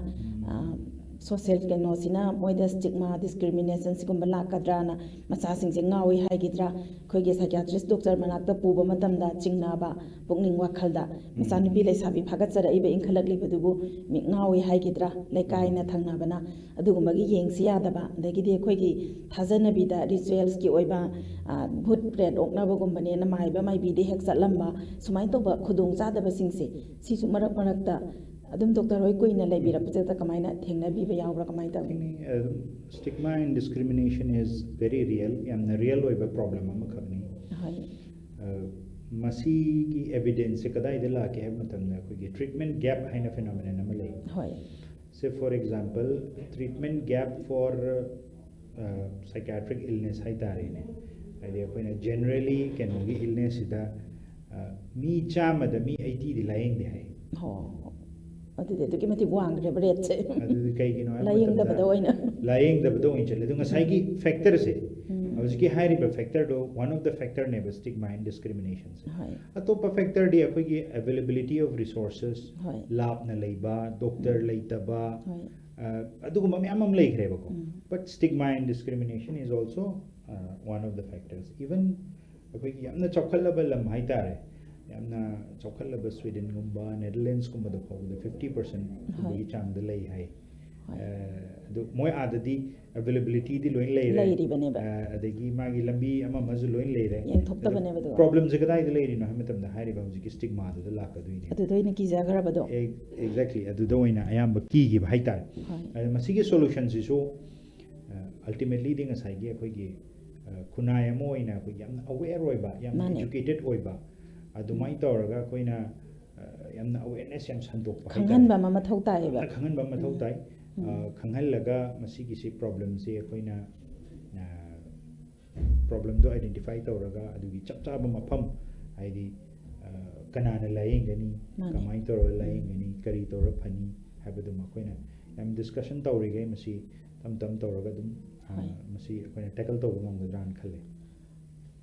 ꯑ, ꯁꯣꯁꯦꯜ ꯀꯩꯅꯣꯁꯤꯅ ꯃꯣꯏꯗ ꯁ꯭ꯇꯤꯛꯃꯥ, ꯗꯤꯁꯀ꯭ꯔꯤꯃꯤꯅꯦꯁꯟ ꯁꯤꯒꯨꯝꯕ ꯂꯥꯛꯀꯗ꯭ꯔꯥꯅ, ꯃꯆꯥꯁꯤꯡꯁꯦ ꯉꯥꯎꯏ ꯍꯥꯏꯈꯤꯗ꯭ꯔꯥ, ꯑꯩꯈꯣꯏꯒꯤ ꯁꯥꯏꯀꯤꯌꯥꯇ꯭ꯔꯤꯁ ꯗꯣꯛꯇꯔ ꯃꯅꯥꯛꯇ ꯄꯨꯕ ꯃꯇꯝꯗ ꯆꯤꯡꯅꯕ, ꯄꯨꯛꯅꯤꯡ ꯋꯥꯈꯜꯗ ꯃꯆꯥꯅꯨꯄꯤ ꯂꯩꯁꯥꯕꯤ ꯐꯥꯒꯠꯆꯔꯛꯏꯕ, ꯏꯟꯈꯠꯂꯛꯂꯤꯕꯗꯨꯕꯨ ꯃꯤ ꯉꯥꯎꯏ ꯍꯥꯏꯈꯤꯗ꯭ꯔꯥ, ꯂꯩꯀꯥꯏꯅ ꯊꯪꯅꯕꯅ, ꯑꯗꯨꯒꯨꯝꯕꯒꯤ ꯌꯦꯡꯁꯤ ꯌꯥꯗꯕ, ꯑꯗꯒꯤꯗꯤ ꯑꯩꯈꯣꯏꯒꯤ ꯊꯥꯖꯅꯕꯤꯗ ꯔꯤꯆꯨꯋꯦꯜꯁꯀꯤ ꯑꯣꯏꯕ, ꯑ, ꯚꯨꯠ ꯄ꯭ꯔꯦꯠ ꯑꯣꯛꯅꯕꯒꯨꯝꯕꯅꯦꯅ ꯃꯥꯏꯕ ꯃꯥꯏꯕꯤꯗ ꯍꯦꯛ ꯆꯠꯂꯝꯕ, ꯁꯨꯃꯥꯏꯅ ꯇꯧꯕ ꯈꯨꯗꯣꯡꯆꯥꯗꯕꯁꯤꯡꯁꯦ, ꯁꯤꯁꯨ ꯃꯔꯛ ꯃꯔꯛꯇ ꯑꯗꯨꯝ ꯗꯣꯛꯇꯔ ꯍꯣꯏ ꯀꯨꯏꯅ ꯂꯩꯕꯤꯔꯛꯄꯁꯤꯗ ꯀꯃꯥꯏꯅ ꯊꯦꯡꯅꯕꯤꯕ ꯌꯥꯎꯕ꯭ꯔꯥ, ꯀꯃꯥꯏꯅ ꯇꯧꯏ? ꯊꯦꯡꯅꯩ꯫ ꯑꯗꯨꯝ stigma and discrimination is very real, ꯌꯥꯝꯅ ꯔꯤꯌꯦꯜ ꯑꯣꯏꯕ ꯄ꯭ꯔꯣꯕ꯭ꯂꯦꯝ ꯑꯃꯈꯛꯅꯤ꯫ ꯍꯣꯏ꯫ ꯑ, ꯃꯁꯤꯒꯤ ꯑꯦꯚꯤꯗꯦꯟꯁꯁꯦ ꯀꯗꯥꯏꯗ ꯂꯥꯛꯀꯦ ꯍꯥꯏꯕ ꯃꯇꯝꯗ, ꯑꯩꯈꯣꯏꯒꯤ treatment gap ꯍꯥꯏꯅ phenomenon ꯑꯃ ꯂꯩ꯫ ꯍꯣꯏ꯫ Say, for example, treatment gap for, uh, psychiatric illness ꯍꯥꯏ ꯇꯥꯔꯦꯅꯦ꯫ ꯍꯥꯏꯗꯤ ꯑꯩꯈꯣꯏꯅ ꯖꯦꯅꯔꯦꯂꯤ ꯀꯩꯅꯣꯒꯤ ꯏꯜꯅꯦꯁꯁꯤꯗ, ꯑ, ꯃꯤ ꯆꯥꯝꯃꯗ ꯃꯤ ꯑꯩꯇꯤꯗꯤ ꯂꯥꯏꯌꯦꯡꯗꯦ ꯍꯥꯏ꯫ ꯍꯣ꯫ ꯑꯗꯨꯗꯤ ꯑꯗꯨꯛꯀꯤ ꯃꯇꯤꯛ ꯋꯥꯡꯈ꯭ꯔꯦꯕ ꯔꯦꯠꯁꯦ꯫ ꯑꯗꯨꯗꯤ ꯀꯩꯒꯤꯅꯣ ꯍꯥꯏꯕ ꯂꯥꯏꯌꯦꯡꯗꯕꯗ ꯃꯇꯝꯗ ꯑꯣꯏꯅ꯫ ꯂꯥꯏꯌꯦꯡꯗꯕꯗ ꯑꯣꯏꯅ ꯆꯠꯂꯦ꯫ ꯑꯗꯣ ꯉꯁꯥꯏꯒꯤ ꯐꯦꯛꯇꯔꯁꯦ, ꯎꯝ꯫ ꯍꯧꯖꯤꯛꯀꯤ ꯍꯥꯏꯔꯤꯕ ꯐꯦꯛꯇꯔꯗꯣ one of the factor ꯅꯦꯕ, stigma and discrimination ꯁꯦ꯫ ꯍꯣꯏ꯫ ꯑꯇꯣꯞꯄ ꯐꯦꯛꯇꯔꯗꯤ ꯑꯩꯈꯣꯏꯒꯤ availability of resources, ꯍꯣꯏ꯫ ꯂꯥꯞꯅ ꯂꯩꯕ, ꯗꯣꯛꯇꯔ ꯎꯝ꯫ ꯂꯩꯇꯕ, ꯍꯣꯏ꯫ ꯑ, ꯑꯗꯨꯒꯨꯝꯕ ꯃꯌꯥꯝ ꯑꯃ ꯂꯩꯈ꯭ꯔꯦꯕꯀꯣ꯫ ꯎꯝ꯫ But stigma and discrimination is also, uh, one of the factors. Even ꯑꯩꯈꯣꯏꯒꯤ ꯌꯥꯝꯅ ꯆꯥꯎꯈꯠꯂꯕ ꯂꯝ ꯍꯥꯏꯇꯥꯔꯦ, ꯌꯥꯝꯅ ꯆꯥꯎꯈꯠꯂꯕ ꯁ꯭ꯋꯤꯗꯟꯒꯨꯝꯕ, ꯅꯦꯗꯔꯂꯦꯟꯁꯀꯨꯝꯕꯗ ꯐꯥꯎꯕꯗ fifty percent ꯒꯨꯝꯕꯒꯤ ꯍꯣꯏ꯫ ꯆꯥꯡꯗ ꯂꯩ ꯍꯥꯏ꯫ ꯍꯣꯏ꯫ ꯑ, ꯑꯗꯨ ꯃꯣꯏ ꯑꯥꯗꯗꯤ availability ꯗꯤ ꯂꯣꯏ ꯂꯩꯔꯦ꯫ ꯂꯩꯔꯤꯕꯅꯦꯕ꯫ ꯑ, ꯑꯗꯒꯤ ꯃꯥꯒꯤ ꯂꯝꯕꯤ ꯑꯃ ꯑꯃꯁꯨ ꯂꯣꯏ ꯂꯩꯔꯦ꯫ ꯌꯦꯡꯊꯣꯛꯇꯕꯅꯦꯕ ꯑꯗꯨꯒ꯫ ꯄ꯭ꯔꯣꯕ꯭ꯂꯦꯝꯁꯦ ꯀꯗꯥꯏꯗ ꯂꯩꯔꯤꯅꯣ ꯍꯥꯏꯕ ꯃꯇꯝꯗ, ꯍꯥꯏꯔꯤꯕ ꯍꯧꯖꯤꯛꯀꯤ stigma ꯗꯨꯗ ꯂꯥꯛꯀꯗꯣꯏꯅꯦ꯫ ꯑꯗꯨꯗ ꯑꯣꯏꯅ ꯀꯤꯖꯈ꯭ꯔꯕꯗꯣ꯫ ꯑꯦ-, exactly, ꯑꯗꯨꯗ ꯑꯣꯏꯅ ꯑꯌꯥꯝꯕ ꯀꯤꯈꯤꯕ ꯍꯥꯏꯇꯥꯔꯦ꯫ ꯍꯣꯏ꯫ ꯑꯗ ꯃꯁꯤꯒꯤ ꯁꯣꯂꯨꯁꯟꯁꯤꯁꯨ, ꯑ, ultimately ꯗꯤ ꯉꯁꯥꯏꯒꯤ ꯑꯩꯈꯣꯏꯒꯤ, ꯑ, ꯈꯨꯟꯅꯥꯏ ꯑꯃ ꯑꯣꯏꯅ ꯑꯩꯈꯣꯏ ꯌꯥꯝꯅ ꯑꯋꯦꯌꯔ ꯑꯣꯏꯕ, ꯌꯥꯝꯅ ꯃꯥꯅꯦ꯫ ꯑꯦꯖꯨꯀꯦꯇꯦꯠ ꯑꯣꯏꯕ, ꯑꯗꯨꯃꯥꯏꯅ ꯇꯧꯔꯒ ꯑꯩꯈꯣꯏꯅ, ꯑ, ꯌꯥꯝꯅ awareness ꯌꯥꯝ ꯁꯟꯗꯣꯛꯄ ꯈꯪꯍꯟꯕ ꯍꯥꯏꯇꯥꯔꯦ꯫ ꯑꯃ ꯃꯊꯧ ꯇꯥꯏꯌꯦꯕ꯫ ꯌꯥꯝꯅ ꯈꯪꯍꯟꯕ ꯑꯃ ꯃꯊꯧ ꯎꯝ꯫ ꯇꯥꯏ꯫ ꯎꯝ꯫ ꯑ, ꯈꯪꯍꯜꯂꯒ ꯃꯁꯤꯒꯤꯁꯤ problemꯁꯦ ꯑꯩꯈꯣꯏꯅ, ꯑ, problemꯗꯣ identify ꯇꯧꯔꯒ ꯑꯗꯨꯒꯤ ꯆꯞ ꯆꯥꯕ ꯃꯐꯝ, ꯍꯥꯏꯗꯤ, ꯑ, ꯀꯅꯥꯅ ꯂꯥꯌꯦꯡꯒꯅꯤ, ꯃꯥꯅꯤ꯫ ꯀꯃꯥꯏꯅ ꯇꯧꯔꯒ ꯂꯥꯌꯦꯡꯒꯅꯤ, ꯀꯔꯤ ꯇꯧꯔ ꯐꯅꯤ ꯍꯥꯏꯕꯗꯨꯃ ꯑꯩꯈꯣꯏꯅ ꯌꯥꯝ discussion ꯇꯧꯔꯤꯈꯩ ꯃꯁꯤ ꯇꯞ ꯇꯞ ꯇꯧꯔꯒ ꯑꯗꯨꯝ, ꯑ, ꯍꯣꯏ꯫ ꯃꯁꯤ ꯑꯩꯈꯣꯏꯅ tackle ꯇꯧꯕ ꯉꯝꯒꯗ꯭ꯔꯥꯅ ꯈꯜꯂꯦ꯫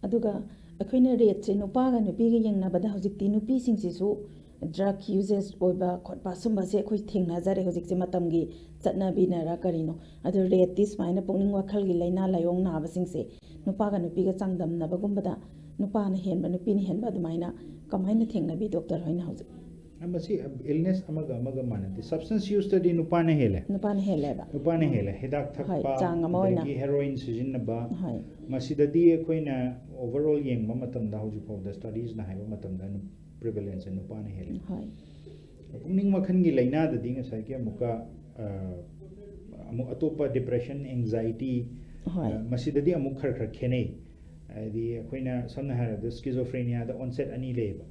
ꯑꯗꯨꯒ ꯑꯩꯈꯣꯏꯅ rateꯁꯦ ꯅꯨꯄꯥꯒ ꯅꯨꯄꯤꯒ ꯌꯦꯡꯅꯕꯗ ꯍꯧꯖꯤꯛꯇꯤ ꯅꯨꯄꯤꯁꯤꯡꯁꯤꯁꯨ drug usage ꯑꯣꯏꯕ ꯈꯣꯠꯄ ꯁꯨꯝꯕꯁꯦ ꯑꯩꯈꯣꯏ ꯊꯦꯡꯅꯖꯔꯦ ꯍꯧꯖꯤꯛꯁꯦ ꯃꯇꯝꯒꯤ ꯆꯠꯅꯕꯤꯅꯔ ꯀꯔꯤꯅꯣ꯫ ꯑꯗꯣ rateꯇꯤ ꯁꯨꯃꯥꯏꯅ ꯄꯨꯛꯅꯤꯡ ꯋꯥꯈꯜꯒꯤ ꯂꯥꯏꯅꯥ ꯂꯥꯏꯑꯣꯡ ꯅꯥꯕꯁꯤꯡꯁꯦ ꯅꯨꯄꯥꯒ ꯅꯨꯄꯤꯒ ꯆꯥꯡꯗꯝꯅꯕꯒꯨꯝꯕꯗ ꯅꯨꯄꯥꯅ ꯍꯦꯟꯕ ꯅꯨꯄꯤꯅ ꯍꯦꯟꯕ ꯑꯗꯨꯃꯥꯏꯅ ꯀꯃꯥꯏꯅ ꯊꯦꯡꯅꯕꯤ doctor ꯍꯣꯏꯅ ꯍꯧꯖꯤꯛ? ꯃꯁꯤ illness ꯑꯃꯒ ꯑꯃꯒ ꯃꯥꯟꯅꯗꯦ꯫ Substance useꯇꯗꯤ ꯅꯨꯄꯥꯅ ꯍꯦꯜꯂꯦ꯫ ꯅꯨꯄꯥꯅ ꯍꯦꯜꯂꯦꯕ꯫ ꯅꯨꯄꯥꯅ ꯍꯦꯜꯂꯦ꯫ ꯍꯤꯗꯥꯛ ꯊꯛꯄ, ꯍꯣꯏ, ꯆꯥꯡ ꯑꯃ ꯑꯣꯏꯅ꯫ ꯑꯗꯒꯤ heroin ꯁꯤꯖꯤꯟꯅꯕ, ꯍꯣꯏ꯫ ꯃꯁꯤꯗꯗꯤ ꯑꯩꯈꯣꯏꯅ overall ꯌꯦꯡꯕ ꯃꯇꯝꯗ ꯍꯧꯖꯤꯛ ꯐꯥꯎꯗ studiesꯅ ꯍꯥꯏꯕ ꯃꯇꯝꯗ ꯅꯨ-, prevalenceꯁꯦ ꯅꯨꯄꯥꯅ ꯍꯦꯜꯂꯦ꯫ ꯍꯣꯏ꯫ ꯄꯨꯛꯅꯤꯡ ꯋꯥꯈꯜꯒꯤ ꯂꯥꯏꯅꯥꯗꯗꯤ ꯉꯁꯥꯏꯒꯤ ꯑꯃꯨꯛꯀ, ꯑ, ꯑꯃꯨꯛ ꯑꯇꯣꯞꯄ depression, anxiety, ꯍꯣꯏ꯫ ꯑ, ꯃꯁꯤꯗꯗꯤ ꯑꯃꯨꯛ ꯈꯔ ꯈꯔ ꯈꯦꯠꯅꯩ꯫ ꯍꯥꯏꯗꯤ ꯑꯩꯈꯣꯏꯅ ꯁꯝꯅ ꯍꯥꯏꯔꯕꯗ schizophreniaꯗ onset ꯑꯅꯤ ꯂꯩꯌꯦꯕ꯫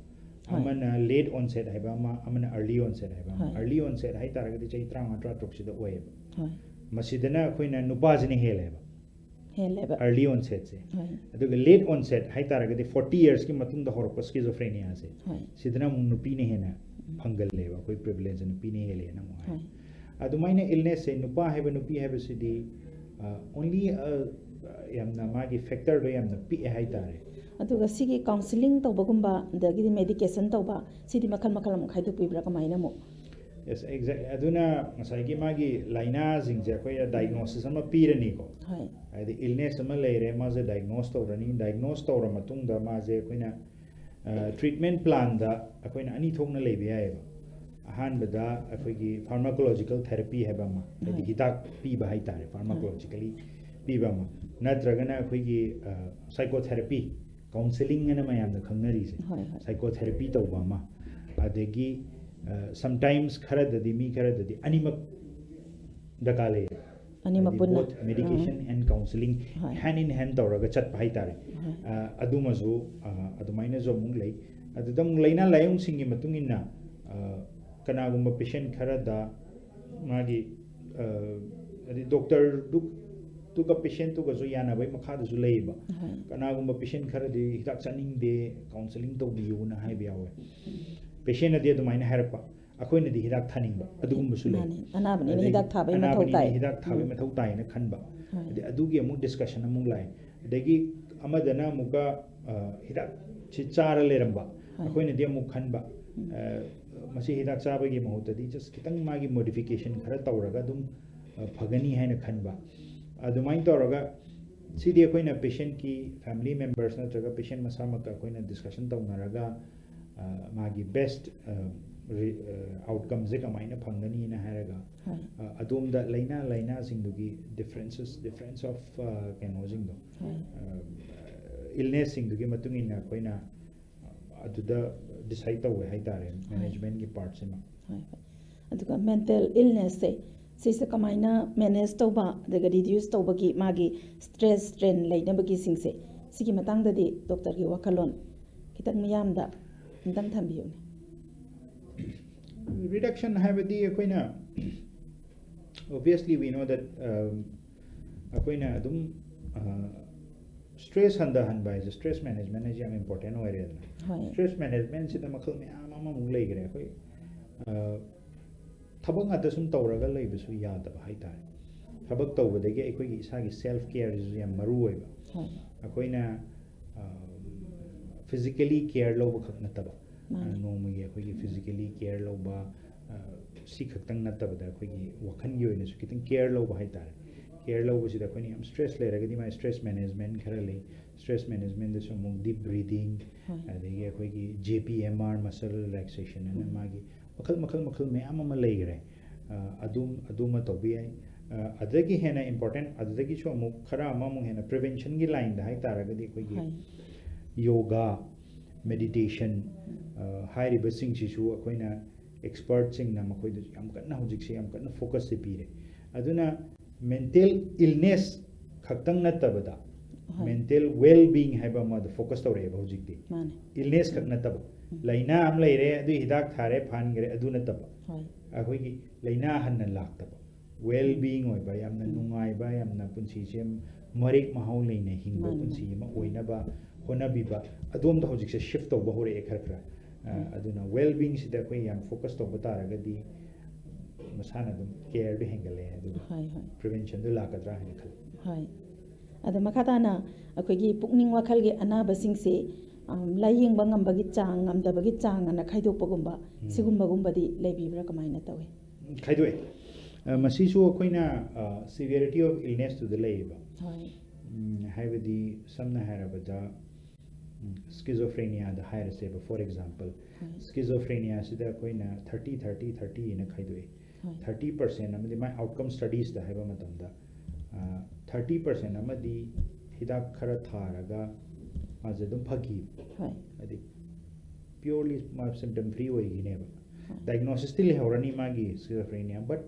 ꯍꯣꯏ꯫ ꯑꯃꯅ late onset ꯍꯥꯏꯕ ꯑꯃ, ꯑꯃꯅ early onset ꯍꯥꯏꯕ ꯑꯃ꯫ ꯍꯣꯏ꯫ Early onset ꯍꯥꯏ ꯇꯥꯔꯒꯗꯤ ꯆꯍꯤ ꯇꯔꯥꯃꯉꯥ, ꯇꯔꯥꯇꯔꯨꯛꯁꯤꯗ ꯑꯣꯏꯌꯦꯕ꯫ ꯍꯣꯏ꯫ ꯃꯁꯤꯗꯅ ꯑꯩꯈꯣꯏꯅ ꯅꯨꯄꯥꯁꯤꯅ ꯍꯦꯜꯂꯦꯕ, ꯍꯦꯜꯂꯦꯕ꯫ early onsetꯁꯦ꯫ ꯍꯣꯏ꯫ ꯑꯗꯨꯒ late onset ꯍꯥꯏ ꯇꯥꯔꯒꯗꯤ forty yearsꯀꯤ ꯃꯇꯨꯡꯗ ꯍꯧꯔꯛꯄ schizophreniaꯁꯦ, ꯍꯣꯏ꯫ ꯁꯤꯗꯅ ꯑꯃꯨꯛ ꯅꯨꯄꯤꯅ ꯍꯦꯟꯅ ꯎꯝ꯫ ꯐꯪꯒꯜꯂꯦꯕ, ꯑꯩꯈꯣꯏ prevalenceꯁꯦ ꯅꯨꯄꯤꯅ ꯍꯦꯜꯂꯦꯅ ꯑꯃꯨꯛ ꯍꯥꯏ꯫ ꯍꯣꯏ꯫ ꯑꯗꯨꯃꯥꯏꯅ illnessꯁꯦ ꯅꯨꯄꯥ ꯍꯥꯏꯕ ꯅꯨꯄꯤ ꯍꯥꯏꯕꯁꯤꯗꯤ, ꯑ, only, ꯑ, ꯌꯥꯝꯅ ꯃꯥꯒꯤ factorꯗꯣ ꯌꯥꯝꯅ ꯄꯤꯛꯑꯦ ꯍꯥꯏꯇꯥꯔꯦ꯫ ꯑꯗꯨꯒ ꯁꯤꯒꯤ counselling ꯇꯧꯕꯒꯨꯝꯕ, ꯑꯗꯒꯤꯗꯤ medication ꯇꯧꯕ, ꯁꯤꯗꯤ ꯃꯈꯜ ꯃꯈꯜ ꯑꯃꯨꯛ ꯈꯥꯏꯗꯣꯛꯄꯤꯕ꯭ꯔꯥ ꯀꯃꯥꯏꯅ ꯑꯃꯨꯛ? Yes, exactly. ꯑꯗꯨꯅ ꯉꯁꯥꯏꯒꯤ ꯃꯥꯒꯤ ꯂꯥꯏꯅꯥꯁꯤꯡꯁꯦ ꯑꯩꯈꯣꯏꯅ diagnosis ꯑꯃ ꯄꯤꯔꯅꯤꯀꯣ꯫ ꯍꯣꯏ꯫ ꯍꯥꯏꯗꯤ illness ꯑꯃ ꯂꯩꯔꯦ, ꯃꯥꯁꯦ diagnose ꯇꯧꯔꯅꯤ, diagnose ꯇꯧꯔ ꯃꯇꯨꯡꯗ ꯃꯥꯁꯦ ꯑꯩꯈꯣꯏꯅ, ꯑ, treatment planꯗ ꯑꯩꯈꯣꯏꯅ ꯑꯅꯤ ꯊꯣꯛꯅ ꯂꯩꯕ ꯌꯥꯏꯑꯕ꯫ ꯑꯍꯥꯟꯕꯗ ꯑꯩꯈꯣꯏꯒꯤ pharmacological therapy ꯍꯥꯏꯕ ꯑꯃ, ꯍꯥꯏꯗꯤ ꯍꯣꯏ꯫ ꯍꯤꯗꯥꯛ ꯄꯤꯕ ꯍꯥꯏꯇꯥꯔꯦ, pharmacologically ꯄꯤꯕ ꯑꯃ, ꯅꯠꯇ꯭ꯔꯒꯅ ꯑꯩꯈꯣꯏꯒꯤ, ꯑ, psychotherapy, counselling ꯑꯅ ꯃꯌꯥꯝꯅ ꯈꯪꯅꯔꯤꯁꯦ, ꯍꯣꯏ, ꯍꯣꯏ꯫ psychotherapy ꯇꯧꯕ ꯑꯃ, ꯑꯗꯒꯤ, ꯑ, sometimes ꯈꯔꯗꯗꯤ, ꯃꯤ ꯈꯔꯗꯗꯤ ꯑꯅꯤꯃꯛ ꯗꯔꯀꯥꯔ ꯂꯩꯌꯦ꯫ ꯑꯅꯤꯃꯛ ꯍꯥꯏꯗꯤ ꯄꯨꯟꯅ꯫ Both medication and counselling ꯍꯣꯏ꯫ hand in hand ꯇꯧꯔꯒ ꯆꯠꯄ ꯍꯥꯏꯇꯥꯔꯦ꯫ ꯍꯣꯏ꯫ ꯑ, ꯑꯗꯨꯃꯁꯨ, ꯑ, ꯑꯗꯨꯃꯥꯏꯅꯁꯨ ꯑꯃꯨꯛ ꯂꯩ꯫ ꯑꯗꯨꯗ ꯑꯃꯨꯛ ꯂꯥꯏꯅꯥ ꯂꯥꯏꯌꯣꯡꯁꯤꯡꯒꯤ ꯃꯇꯨꯡ ꯏꯟꯅ, ꯑ, ꯀꯅꯥꯒꯨꯝꯕ ꯄꯦꯁꯦꯟ ꯈꯔꯗ ꯃꯥꯒꯤ, ꯑ, ꯍꯥꯏꯗꯤ ꯗꯣꯛꯇꯔꯗꯨꯒ ꯄꯦꯁꯦꯟꯇꯨꯒꯁꯨ ꯌꯥꯅꯕꯒꯤ ꯃꯈꯥꯗꯁꯨ ꯂꯩꯌꯦꯕ꯫ ꯀꯅꯥꯒꯨꯝꯕ ꯄꯦꯁꯦꯟ ꯈꯔꯗꯤ ꯍꯤꯗꯥꯛ ꯆꯥꯅꯤꯡꯗꯦ, ꯀꯥꯎꯟꯁꯦꯂꯤꯡ ꯇꯧꯕꯤꯌꯨꯅ ꯍꯥꯏꯕ ꯌꯥꯎꯋꯦ꯫ ꯄꯦꯁꯦꯟꯅꯗꯤ ꯑꯗꯨꯃꯥꯏꯅ ꯍꯥꯏꯔꯛꯄ, ꯑꯩꯈꯣꯏꯅꯗꯤ ꯍꯤꯗꯥꯛ ꯊꯥꯅꯤꯡꯕ, ꯑꯗꯨꯒꯨꯝꯕꯁꯨ ꯂꯩ꯫ ꯃꯥꯅꯤ, ꯑꯅꯥꯕꯅꯤꯅ ꯑꯗꯒꯤ ꯍꯤꯗꯥꯛ ꯊꯥꯕꯒꯤ ꯃꯊꯧ ꯑꯅꯥꯕꯅꯤꯅ ꯇꯥꯏ꯫ ꯍꯤꯗꯥꯛ ꯊꯥꯕꯒꯤ ꯎꯝ꯫ ꯃꯊꯧ ꯇꯥꯏꯅ ꯈꯟꯕ꯫ ꯍꯣꯏ꯫ ꯑꯗꯩ ꯑꯗꯨꯒꯤ ꯑꯃꯨꯛ ꯗꯤꯁꯀꯁꯟ ꯑꯃꯨꯛ ꯂꯥꯛꯑꯦ꯫ ꯑꯗꯒꯤ ꯑꯃꯗꯅ ꯑꯃꯨꯛꯀ, ꯑ, ꯍꯤꯗꯥꯛꯁꯤ ꯆꯥꯔ ꯂꯩꯔꯝꯕ, ꯍꯣꯏ꯫ ꯑꯩꯈꯣꯏꯅꯗꯤ ꯑꯃꯨꯛ ꯈꯟꯕ, ꯎꯝ꯫ ꯑ, ꯃꯁꯤ ꯍꯤꯗꯥꯛ ꯆꯥꯕꯒꯤ ꯃꯍꯨꯠꯇꯗꯤ just ꯈꯤꯇꯪ ꯃꯥꯒꯤ ꯃꯣꯗꯤꯐꯤꯀꯦꯁꯟ ꯈꯔ ꯇꯧꯔꯒ ꯑꯗꯨꯝ, ꯑ, ꯐꯒꯅꯤ ꯍꯥꯏꯅ ꯈꯟꯕ꯫ ꯑꯗꯨꯃꯥꯏꯅ ꯇꯧꯔꯒ ꯁꯤꯗꯤ ꯑꯩꯈꯣꯏꯅ ꯄꯦꯁꯦꯟꯠꯀꯤ ꯐꯦꯃꯤꯂꯤ ꯃꯦꯝꯕꯔꯁ ꯅꯠꯇ꯭ꯔꯒ ꯄꯦꯁꯦꯟꯠ ꯃꯁꯥꯃꯛꯀ ꯑꯩꯈꯣꯏꯅ ꯗꯤꯁꯀꯁꯟ ꯇꯧꯅꯔꯒ, ꯑ, ꯃꯥꯒꯤ ꯕꯦꯁꯠ, ꯑ, ꯔꯤ-, ꯑ, ꯑꯥꯎꯠꯀꯝꯁꯦ ꯀꯃꯥꯏꯅ ꯐꯪꯒꯅꯤꯅ ꯍꯥꯏꯔꯒ, ꯍꯣꯏ꯫ ꯑ, ꯑꯗꯣꯝꯗ ꯂꯥꯏꯅꯥ, ꯂꯥꯏꯅꯥꯁꯤꯡꯗꯨꯒꯤ differences, difference of, ꯑ, ꯀꯩꯅꯣꯁꯤꯡꯗꯣ, ꯍꯣꯏ꯫ ꯑ, ꯏꯜꯅꯦꯁꯁꯤꯡꯗꯨꯒꯤ ꯃꯇꯨꯡ ꯏꯟꯅ ꯑꯩꯈꯣꯏꯅ ꯑꯗꯨꯗ ꯗꯤꯁꯥꯏꯠ ꯇꯧꯋꯦ ꯍꯥꯏꯇꯥꯔꯦ, ꯍꯣꯏ꯫ ꯃꯦꯅꯦꯖꯃꯦꯟꯠꯀꯤ ꯄꯥꯔꯠꯁꯤꯃ꯫ ꯍꯣꯏ, ꯍꯣꯏ꯫ ꯑꯗꯨꯒ ꯃꯦꯟꯇꯦꯜ ꯏꯜꯅꯦꯁꯁꯦ, ꯁꯤꯁꯦ ꯀꯃꯥꯏꯅ ꯃꯦꯅꯦꯖ ꯇꯧꯕ, ꯑꯗꯨꯒ ꯔꯤꯗ꯭ꯌꯨꯁ ꯇꯧꯕꯒꯤ ꯃꯥꯒꯤ ꯁ꯭ꯇ꯭ꯔꯦꯁ, ꯁ꯭ꯇ꯭ꯔꯦꯟ ꯂꯩꯅꯕꯒꯤꯁꯤꯡꯁꯦ, ꯁꯤꯒꯤ ꯃꯇꯥꯡꯗꯗꯤ ꯗꯣꯛꯇꯔꯒꯤ ꯋꯥꯈꯜꯂꯣꯟ ꯈꯤꯇꯪ ꯃꯤꯌꯥꯝꯗ ꯑꯝꯇꯪ ꯊꯝꯕꯤꯌꯨꯅꯦ꯫ ꯔꯤꯗꯛꯁꯟ ꯍꯥꯏꯕꯗꯤ ꯑꯩꯈꯣꯏꯅ, obviously we know that, um, ꯑꯩꯈꯣꯏꯅ ꯑꯗꯨꯝ, ꯑ, ꯁ꯭ꯇ꯭ꯔꯦꯁ ꯍꯟꯊꯍꯟꯕ ꯍꯥꯏꯁꯦ, ꯁ꯭ꯇ꯭ꯔꯦꯁ ꯃꯦꯅꯦꯖꯃꯦꯟꯠ ꯍꯥꯏꯁꯦ ꯌꯥꯝ ꯏꯝꯄꯣꯔꯇꯦꯟꯠ ꯑꯣꯏꯔꯦꯗꯅ꯫ ꯍꯣꯏ꯫ ꯁ꯭ꯇ꯭ꯔꯦꯁ ꯃꯦꯅꯦꯖꯃꯦꯟꯠꯁꯤꯗ ꯃꯈꯜ ꯃꯌꯥꯝ ꯑꯃꯃꯨꯛ ꯂꯩꯈ꯭ꯔꯦ꯫ ꯑꯩꯈꯣꯏ, ꯑ, ꯊꯕꯛ ꯉꯥꯛꯇ ꯁꯨꯝ ꯇꯧꯔꯒ ꯂꯩꯕꯁꯨ ꯌꯥꯗꯕ ꯍꯥꯏꯇꯥꯔꯦ꯫ ꯊꯕꯛ ꯇꯧꯕꯗꯒꯤ ꯑꯩꯈꯣꯏꯒꯤ ꯏꯁꯥꯒꯤ ꯁꯦꯜꯐ ꯀꯤꯌꯔꯁꯤꯁꯨ ꯌꯥꯝ ꯃꯔꯨ ꯑꯣꯏꯕ꯫ ꯍꯣꯏ꯫ ꯑꯩꯈꯣꯏꯅ, ꯑ, ꯐꯤꯖꯤꯀꯦꯂꯤ ꯀꯤꯌꯔ ꯂꯧꯕꯈꯛ ꯅꯠꯇꯕ, ꯃꯥꯅꯤ꯫ ꯑ, ꯅꯣꯡꯃꯒꯤ ꯑꯩꯈꯣꯏꯒꯤ ꯐꯤꯖꯤꯀꯦꯂꯤ ꯀꯤꯌꯔ ꯂꯧꯕ, ꯑ, ꯁꯤ ꯈꯛꯇꯪ ꯅꯠꯇꯕꯗ ꯑꯩꯈꯣꯏꯒꯤ ꯋꯥꯈꯜꯒꯤ ꯑꯣꯏꯅꯁꯨ ꯈꯤꯇꯪ ꯀꯤꯌꯔ ꯂꯧꯕ ꯍꯥꯏꯇꯥꯔꯦ꯫ ꯀꯤꯌꯔ ꯂꯧꯕꯁꯤꯗ ꯑꯩꯈꯣꯏꯅ ꯌꯥꯝ ꯁ꯭ꯇ꯭ꯔꯦꯁ ꯂꯩꯔꯒꯗꯤ ꯃꯥꯒꯤ ꯁ꯭ꯇ꯭ꯔꯦꯁ ꯃꯦꯅꯦꯖꯃꯦꯟꯠ ꯈꯔ ꯂꯩ꯫ ꯁ꯭ꯇ꯭ꯔꯦꯁ ꯃꯦꯅꯦꯖꯃꯦꯟꯠꯗꯁꯨ ꯑꯃꯨꯛ ꯗꯤꯞ ꯕ꯭ꯔꯤꯗꯤꯡ, ꯍꯣꯏ꯫ ꯑꯗꯒꯤ ꯑꯩꯈꯣꯏꯒꯤ JPMR, muscle relaxation ꯑꯅ ꯎꯝ꯫ ꯃꯥꯒꯤ ꯃꯈꯜ, ꯃꯈꯜ, ꯃꯈꯜ ꯃꯌꯥꯝ ꯑꯃ ꯂꯩꯈ꯭ꯔꯦ꯫ ꯑ, ꯑꯗꯨꯝ, ꯑꯗꯨꯃ ꯇꯧꯕ ꯌꯥꯏ꯫ ꯑ, ꯑꯗꯨꯗꯒꯤ ꯍꯦꯟꯅ ꯏꯝꯄꯣꯔꯇꯦꯟꯠ, ꯑꯗꯨꯗꯒꯤꯁꯨ ꯑꯃꯨꯛ ꯈꯔ ꯑꯃꯃꯨꯛ ꯍꯦꯟꯅ ꯄ꯭ꯔꯤꯚꯦꯟꯁꯟꯒꯤ ꯂꯥꯏꯟꯗ ꯍꯥꯏꯇꯥꯔꯒꯗꯤ ꯑꯩꯈꯣꯏꯒꯤ ꯍꯣꯏ꯫ ꯌꯣꯒꯥ, ꯃꯦꯗꯤꯇꯦꯁꯟ, ꯑ, ꯍꯥꯏꯔꯤꯕꯁꯤꯡꯁꯤꯁꯨ ꯑꯩꯈꯣꯏꯅ ꯑꯦꯛꯁꯄꯔꯠꯁꯤꯡꯅ ꯃꯈꯣꯏꯗꯁꯨ ꯌꯥꯝ ꯀꯟꯅ ꯍꯧꯖꯤꯛꯁꯦ ꯌꯥꯝ ꯀꯟꯅ ꯐꯣꯀꯁꯁꯦ ꯄꯤꯔꯦ꯫ ꯑꯗꯨꯅ ꯃꯦꯟꯇꯦꯜ ꯏꯜꯅꯦꯁ ꯈꯛꯇꯪ ꯅꯠꯇꯕꯗ, ꯍꯣꯏ꯫ ꯃꯦꯟꯇꯦꯜ ꯋꯦꯜ ꯕꯤꯡ ꯍꯥꯏꯕ ꯑꯃꯗ ꯐꯣꯀꯁ ꯇꯧꯔꯛꯑꯦꯕ ꯍꯧꯖꯤꯛꯇꯤ꯫ ꯃꯥꯅꯦ꯫ ꯏꯜꯅꯦꯁ ꯈꯛ ꯅꯠꯇꯕ, ꯂꯥꯏꯅꯥ ꯑꯃ ꯂꯩꯔꯦ, ꯑꯗꯨꯒꯤ ꯍꯤꯗꯥꯛ ꯊꯥꯔꯦ, ꯐꯍꯟꯈ꯭ꯔꯦ, ꯑꯗꯨ ꯅꯠꯇꯕ, ꯍꯣꯏ꯫ ꯑꯩꯈꯣꯏꯒꯤ ꯂꯥꯏꯅꯥ ꯍꯟꯅ ꯂꯥꯛꯇꯕ, ꯋꯦꯜ ꯕꯤꯡ ꯑꯣꯏꯕ, ꯌꯥꯝꯅ ꯎꯝ꯫ ꯅꯨꯡꯉꯥꯏꯕ, ꯌꯥꯝꯅ ꯄꯨꯟꯁꯤꯁꯦ ꯃꯔꯦꯛ ꯃꯍꯥꯎ ꯂꯩꯅ ꯍꯤꯡꯕ ꯃꯥꯅꯤ, ꯄꯨꯟꯁꯤ ꯃꯥꯅꯤ꯫ ꯑꯃ ꯑꯣꯏꯅꯕ ꯍꯣꯠꯅꯕꯤꯕ, ꯑꯗꯣꯝꯗ ꯍꯧꯖꯤꯛꯁꯦ ꯁꯤꯐ ꯇꯧꯕ ꯍꯧꯔꯛꯑꯦ ꯈꯔ ꯈꯔ꯫ ꯑ, ꯎꯝ꯫ ꯑꯗꯨꯅ ꯋꯦꯜ ꯕꯤꯡꯁꯤꯗ ꯑꯩꯈꯣꯏ ꯌꯥꯝ ꯐꯣꯀꯁ ꯇꯧꯕ ꯇꯥꯔꯒꯗꯤ ꯃꯁꯥꯅ ꯑꯗꯨꯝ ꯀꯦꯌꯔꯗꯨ ꯍꯦꯟꯒꯠꯂꯛꯑꯦ, ꯑꯗꯨꯒ ꯍꯣꯏ, ꯍꯣꯏ꯫ ꯄ꯭ꯔꯤꯚꯦꯟꯁꯟꯗꯨ ꯂꯥꯛꯀꯗ꯭ꯔꯥ ꯍꯥꯏꯅ ꯈꯜꯂꯤ꯫ ꯍꯣꯏ꯫ ꯑꯗꯣ ꯃꯈꯥ ꯇꯥꯅ ꯑꯩꯈꯣꯏꯒꯤ ꯄꯨꯛꯅꯤꯡ ꯋꯥꯈꯜꯒꯤ ꯑꯅꯥꯕꯁꯤꯡꯁꯦ, ꯑꯝ, ꯂꯥꯏꯌꯦꯡꯕ ꯉꯝꯕꯒꯤ ꯆꯥꯡ, ꯉꯝꯗꯕꯒꯤ ꯆꯥꯡ ꯑꯅ ꯈꯥꯏꯗꯣꯛꯄꯒꯨꯝꯕ, ꯎꯝ꯫ ꯁꯤꯒꯨꯝꯕꯒꯨꯝꯕꯗꯤ ꯂꯩꯕꯤꯕ꯭ꯔꯥ, ꯀꯃꯥꯏꯅ ꯇꯧꯏ? ꯎꯝ, ꯈꯥꯏꯗꯣꯛꯑꯦ꯫ ꯑ, ꯃꯁꯤꯁꯨ ꯑꯩꯈꯣꯏꯅ, ꯑ, severity of illness ꯇꯨꯗ ꯂꯩꯌꯦꯕ꯫ ꯍꯣꯏ꯫ ꯎꯝ, ꯍꯥꯏꯕꯗꯤ ꯁꯝꯅ ꯍꯥꯏꯔꯕꯗ, ꯎꯝ, ꯁ꯭ꯀꯤꯖꯣꯐ꯭ꯔꯦꯅꯤꯌꯥꯗ ꯍꯥꯏꯔꯁꯦꯕ, for example꯫ ꯍꯣꯏ꯫ ꯁ꯭ꯀꯤꯖꯣꯐ꯭ꯔꯦꯅꯤꯌꯥꯁꯤꯗ ꯑꯩꯈꯣꯏꯅ ꯊꯥꯔꯇꯤ, ꯊꯥꯔꯇꯤ, ꯊꯥꯔꯇꯤ ꯍꯥꯏꯅ ꯈꯥꯏꯗꯣꯛꯑꯦ꯫ ꯍꯣꯏ꯫ ꯊꯥꯔꯇꯤ ꯄꯥꯔꯁꯦꯟ ꯑꯃꯗꯤ ꯃꯥꯏ ꯑꯥꯎꯠꯀꯝ ꯁ꯭ꯇꯗꯤꯁꯇ ꯍꯥꯏꯕ ꯃꯇꯝꯗ, ꯑ, ꯊꯥꯔꯇꯤ ꯄꯥꯔꯁꯦꯟ ꯑꯃꯗꯤ ꯍꯤꯗꯥꯛ ꯈꯔ ꯊꯥꯔꯒ ꯃꯥꯁꯦ ꯑꯗꯨꯝ ꯐꯈꯤ꯫ ꯍꯣꯏ꯫ ꯍꯥꯏꯗꯤ purely ꯃꯥ ꯁꯤꯝꯇꯝ ꯐ꯭ꯔꯤ ꯑꯣꯏꯈꯤꯅꯦꯕ꯫ ꯍꯣꯏ꯫ ꯗꯥꯏꯒꯅꯣꯁꯤꯁꯇꯤ ꯂꯩꯍꯧꯔꯅꯤ ꯃꯥꯒꯤ ꯁ꯭ꯀꯤꯖꯣꯐ꯭ꯔꯦꯅꯤꯌꯥ, but